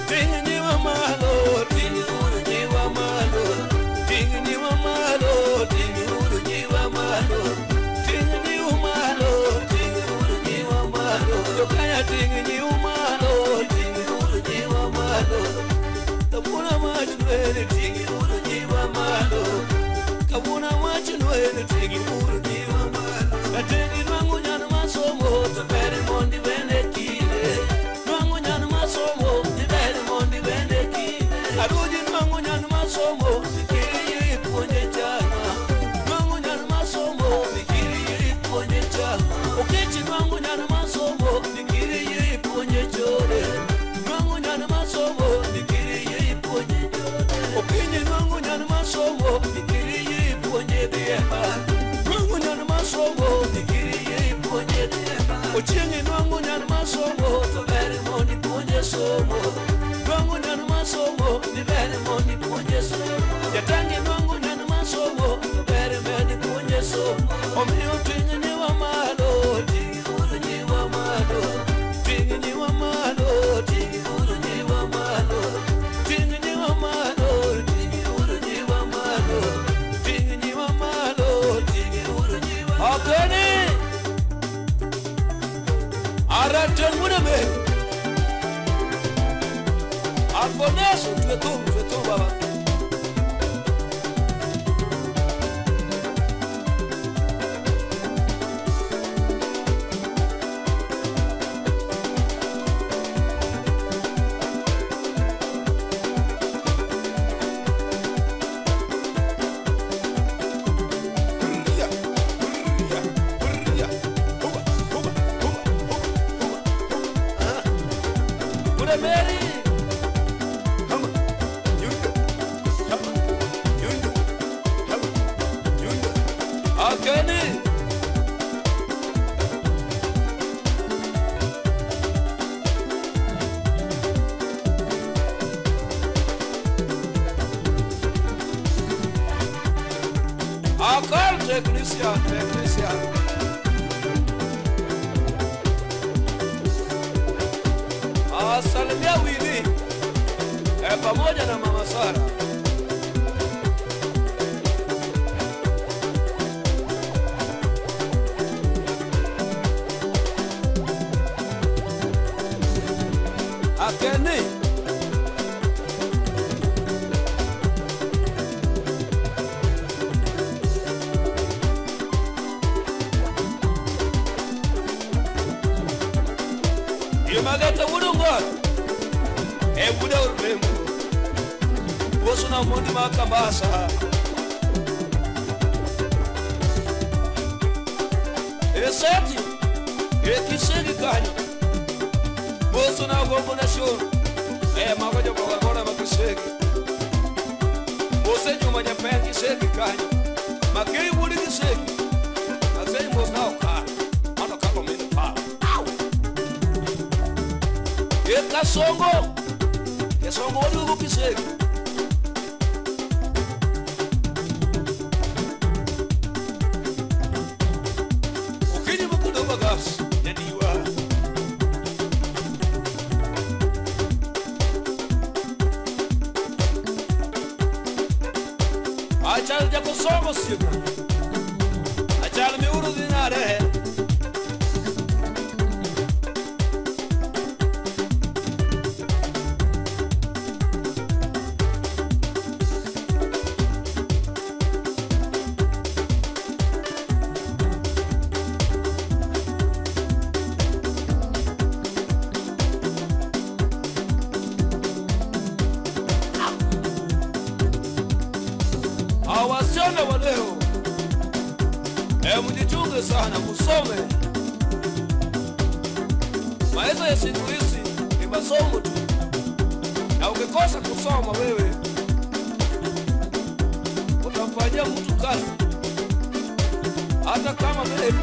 Tingi malo, tingi uru nyiwa malo, tingi nyiwa malo, tingi uru nyiwa malo, tingi nyiwa malo, tingi uru nyiwa malo. Jokanya tingi nyiwa malo, tingi uru nyiwa malo. Kabuna machwele tingi uru nyiwa malo. Kabuna machwele tingi uru nyiwa malo. Katingi nwangu nyana masomo to bere mondi bende kile. Nwangu nyana masomo ni bere mondi bende kile. Aruji nwangu nyana masomo fikiri yiri puonje chama. Nwangu nyana masomo fikiri yiri puonje chama. Okechi nwangu nyana masomo fikiri yiri puonje chore. Nwangu nyana masomo fikiri yiri puonje chore. Okinyi nwangu nyana masomo fikiri yiri puonje dhiema. Nwangu nyana masomo fikiri yiri puonje dhiema. Ochieng' nwangu nyana masomo to ber mondo ipuonje somo. Nwangu nyana masomo ni ber mondo ipuonje somo. Jatangi nwangu nyana masomo to ber mondo ipuonje somo. Omiyo ting' nyiwa malo, ting' uru nyiwa malo, ting' nyiwa malo, ting' uru nyiwa malo, ting' nyiwa malo, ting' uru nyiwa malo, ting' nyiwa malo, ting' uru nyiwa malo. Akene Aratengune Alfoneso twetu twetu baba. Mary. Hama, yunda, hama, yunda, hama, yunda. Akene. Akal technician, technician. Asalimia Wili pamoja na Mama Sara. Akene. Imagata wudungot. Ebuda urembo. Wosuna mundi makambasa. Eseti. Ekisegi kanyo. Wosuna gombo na shoro. Magojo boga gora makisegi. Wose juma nyapen kisegi kanyo. Makei wudi kisegi. Makei mosna okar. Mano kalo mino pa. Kasongo Kasongo waduogo Kiseri. Okinyi mokudo bagas jadiwa. Achal jakosongo siepna. Achal miuru dhi nade. Wasichana wa leo, mjichunge sana, musome. Maisha ya siku hizi ni masomo tu, na ukikosa kusoma wewe utamfanyia mtu kazi hata kama vile.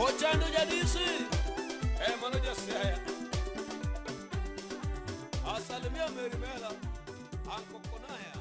Ochando jadisi mano jasiaya asalimia Merimela ankokonaya.